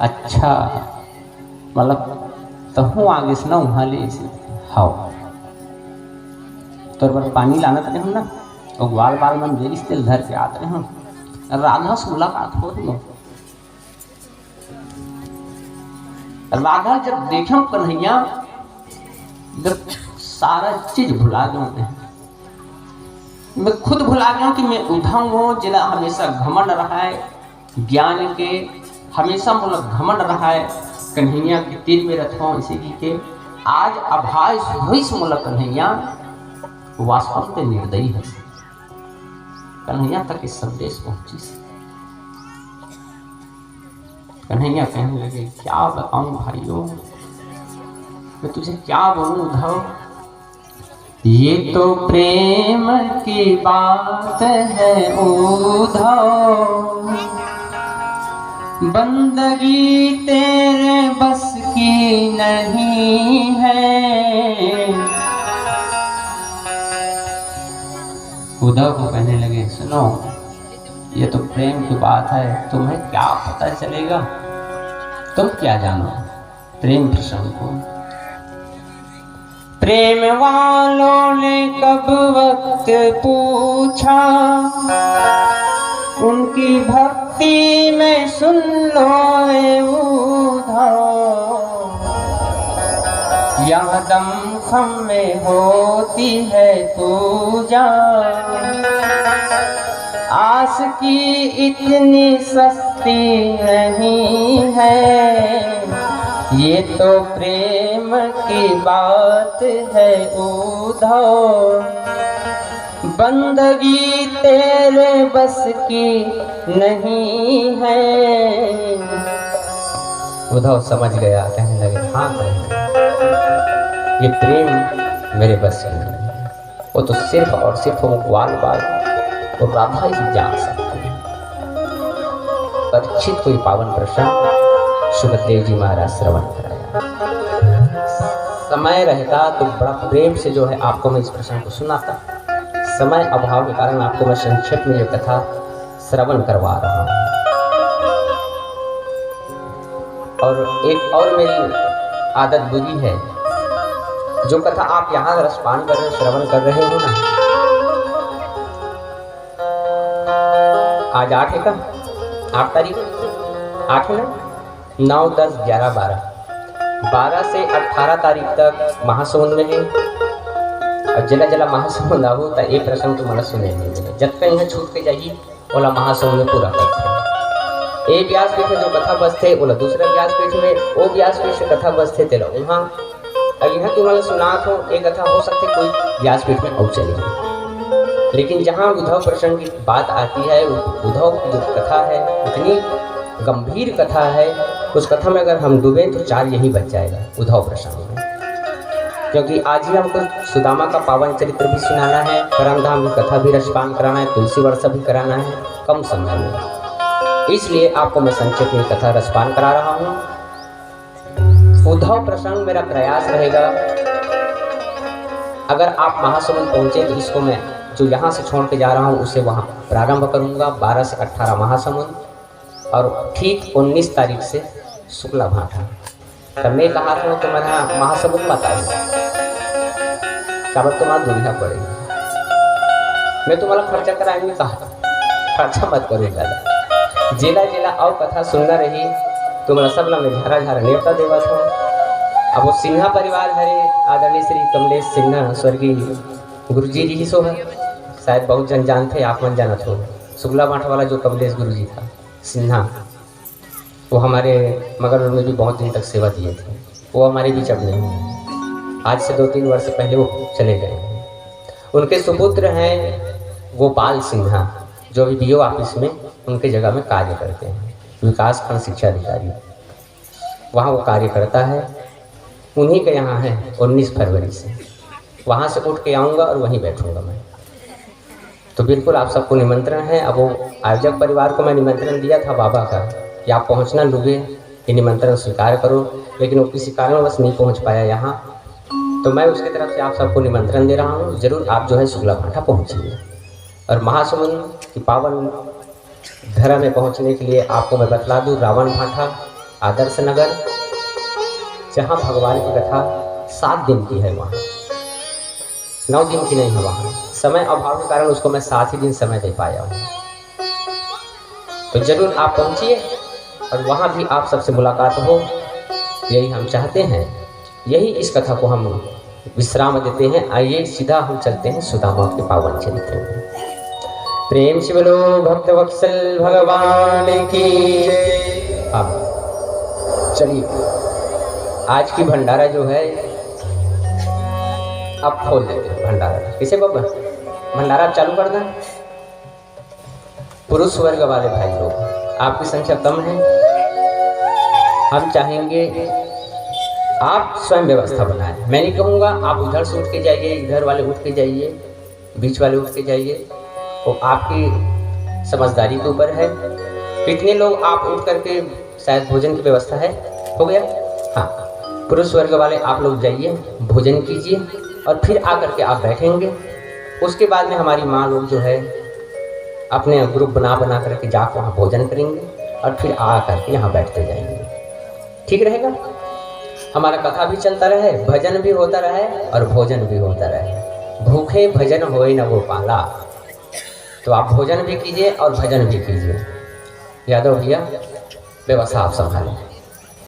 "अच्छा, मतलब तहूं आ गिस ना उहां ले?" अइसे, "हव।" तोर बर पानी लानत रहे हूँ ना, वो ग्वाल बाल मन दे रिहिस, तेला धर के आत रहे हूँ। राधा से मुलाकात हो रही हो। राधा जब देखे हूँ कन्हैया, जब सारा चीज भुला गए हूँ मैं। मैं खुद भुला गया हूँ कि मैं उधव हूँ, जेला हमेशा घमंड रहा है, ज्ञान के हमेशा मोला घमंड रहा है, कन्हैया के तीर में रखो इसी की के आज आभास होइस मोला कन्हैया, वास्तव में निर्दयी है। कन्हैया तक ये संदेश पहुंचिस। कन्हैया कहने लगे, क्या बताऊं भाइयों, मैं तुझे क्या बोलूं उद्धव, ये तो प्रेम की बात है उद्धव, बंदगी तेरे बस की नहीं है। उद्धव को कहने लगे, सुनो, ये तो प्रेम की बात है, तुम्हें क्या पता चलेगा, तुम क्या जानो प्रेम प्रसंग को। प्रेम वालों ने कब वक्त पूछा, उनकी भक्ति में सुन लो ए उद्धव, यह दमखम में होती है पूजा। आस की इतनी सस्ती नहीं है, ये तो प्रेम की बात है उद्धव, बंदगी तेरे बस की नहीं है। उद्धव समझ गया, कहने लगे, हाँ कन्हैया, ये प्रेम मेरे बस की नहीं है। वो तो सिर्फ और सिर्फ वो ग्वाल बाल और राधा ही जान सकती है। परीक्षित को ये पावन प्रसंग सुखदेव जी महाराज श्रवण कराया। समय रहता तो बड़ा प्रेम से जो है आपको मैं इस प्रसंग को सुनाता, समय अभाव के कारण आपको मैं संक्षेप में ये कथा श्रवण करवा रहा हूँ। और एक और मेरी आदत बुरी है, जो कथा आप यहाँ रसपान कर रहे हो, श्रवण कर रहे हो ना, आज आठ है का, आठ तारीख, आठ है ना, नौ, दस, ग्यारह, बारह, बारह से अठारह तारीख तक महासमुंद में है। और जिला जिला महासमुंद आहू त ये प्रसंग तुम्हारा सुने नहीं मिले। जब कहीं यहाँ छूट के जाइए, ओला महासमुंद में पूरा करथे। ए व्यासपीठ में जो कथा बसथे, ओला दूसरा व्यासपीठ में, ओ व्यासपीठ से कथा बसथे, तेला उहाँ। अब यहाँ तुम्हारा सुनात हो, एक कथा हो सकथे कोई व्यासपीठ में और चली जाए, लेकिन जहाँ उद्धव प्रसंग की बात आती है, उद्धव की जो कथा है, इतनी गंभीर कथा है, उस कथा में अगर हम डूबे तो चार यही बच जाएगा उद्धव प्रसंग में। क्योंकि आज ही हमको सुदामा का पावन चरित्र भी सुनाना है, परम धाम की कथा भी रसपान कराना है, तुलसी वर्षा भी कराना है कम समय में। इसलिए आपको मैं संक्षेप में कथा रसपान करा रहा हूँ। उद्धव प्रसंग मेरा प्रयास रहेगा, अगर आप महासमुंद पहुंचे तो इसको मैं जो यहाँ से छोड़ के जा रहा हूँ उसे वहाँ प्रारंभ करूँगा, बारह से अठारह महासमुंद, और ठीक उन्नीस तारीख से शुक्ला भाटा। तब मैं कहा था तुम्हारा महासमुंद मत आओ, काबर तुम्हारा दुविधा पड़ेगी। मैं तुम्हारा खर्चा कराएंगे कहा, खर्चा मत करो दादा। जेला जेला अउ कथा सुनना रही, तुम्हारा सब ला मैं झारा झारा नेवता देवत हूँ। अब वो सिन्हा परिवार हरे, आदरणीय श्री कमलेश सिन्हा स्वर्गीय गुरुजी रही सो है, शायद बहुत जन जानते, आप मन जानत हो, शुक्ला भाटा वाला जो कमलेश गुरुजी था सिन्हा, वो हमारे मगरलोड में भी बहुत दिन तक सेवा दिए थे। वो हमारे बीच अब नहीं है। आज से दो तीन वर्ष पहले वो चले गए हैं। उनके सुपुत्र हैं गोपाल सिन्हा, जो अभी बीओ ऑफिस में उनके जगह में कार्य करते हैं, विकास खंड शिक्षा अधिकारी, वहाँ वो कार्य करता है। उन्हीं के यहाँ है उन्नीस फरवरी से। वहाँ से उठ के आऊँगा और वहीं बैठूँगा मैं। तो बिल्कुल आप सबको निमंत्रण है। अब वो आयोजक परिवार को मैं निमंत्रण दिया था बाबा का कि आप पहुँचना लुगे, ये निमंत्रण स्वीकार करो, लेकिन वो किसी कारणवश नहीं पहुँच पाया यहाँ। तो मैं उसकी तरफ से आप सबको निमंत्रण दे रहा हूँ, जरूर आप जो है शुक्ला भाटा पहुँचिए। और महासमुंद की पावन धरा में पहुँचने के लिए आपको मैं बतला दूँ, रावण भाटा, आदर्श नगर, जहाँ भगवान की कथा सात दिन की है, वहाँ नौ दिन की नहीं हवा, समय अभाव के कारण उसको मैं सात ही दिन समय दे पाया हूँ। तो जरूर आप पहुंचिए और वहां भी आप सबसे मुलाकात हो, यही हम चाहते हैं। यही इस कथा को हम विश्राम देते हैं। आइए सीधा हम चलते हैं सुदामा के पावन चरित्र में। प्रेम से बोलो भक्त वत्सल भगवान की। अब चलिए, आज की भंडारा जो है, आप खोल देते हैं भंडारा। कैसे बाबा, भंडारा आप चालू कर दें। पुरुष वर्ग वाले भाई लोग, आपकी संख्या कम है, हम चाहेंगे आप स्वयं व्यवस्था बनाएं। मैं नहीं कहूँगा आप उधर से उठ के जाइए, इधर वाले उठ के जाइए, बीच वाले उठ के जाइए, वो आपकी समझदारी के ऊपर है। कितने लोग आप उठ करके, शायद भोजन की व्यवस्था है, हो गया। हाँ, पुरुष वर्ग वाले आप लोग जाइए, भोजन कीजिए और फिर आकर के आप बैठेंगे। उसके बाद में हमारी माँ लोग जो है, अपने ग्रुप बना बना करके जाकर वहाँ भोजन करेंगे और फिर आ करके यहाँ बैठते जाएंगे। ठीक रहेगा? हमारा कथा भी चलता रहे, भजन भी होता रहे और भोजन भी होता रहे। भूखे भजन होए न गोपाला। तो आप भोजन भी कीजिए और भजन भी कीजिए। यादव भैया, व्यवस्था आप संभालें।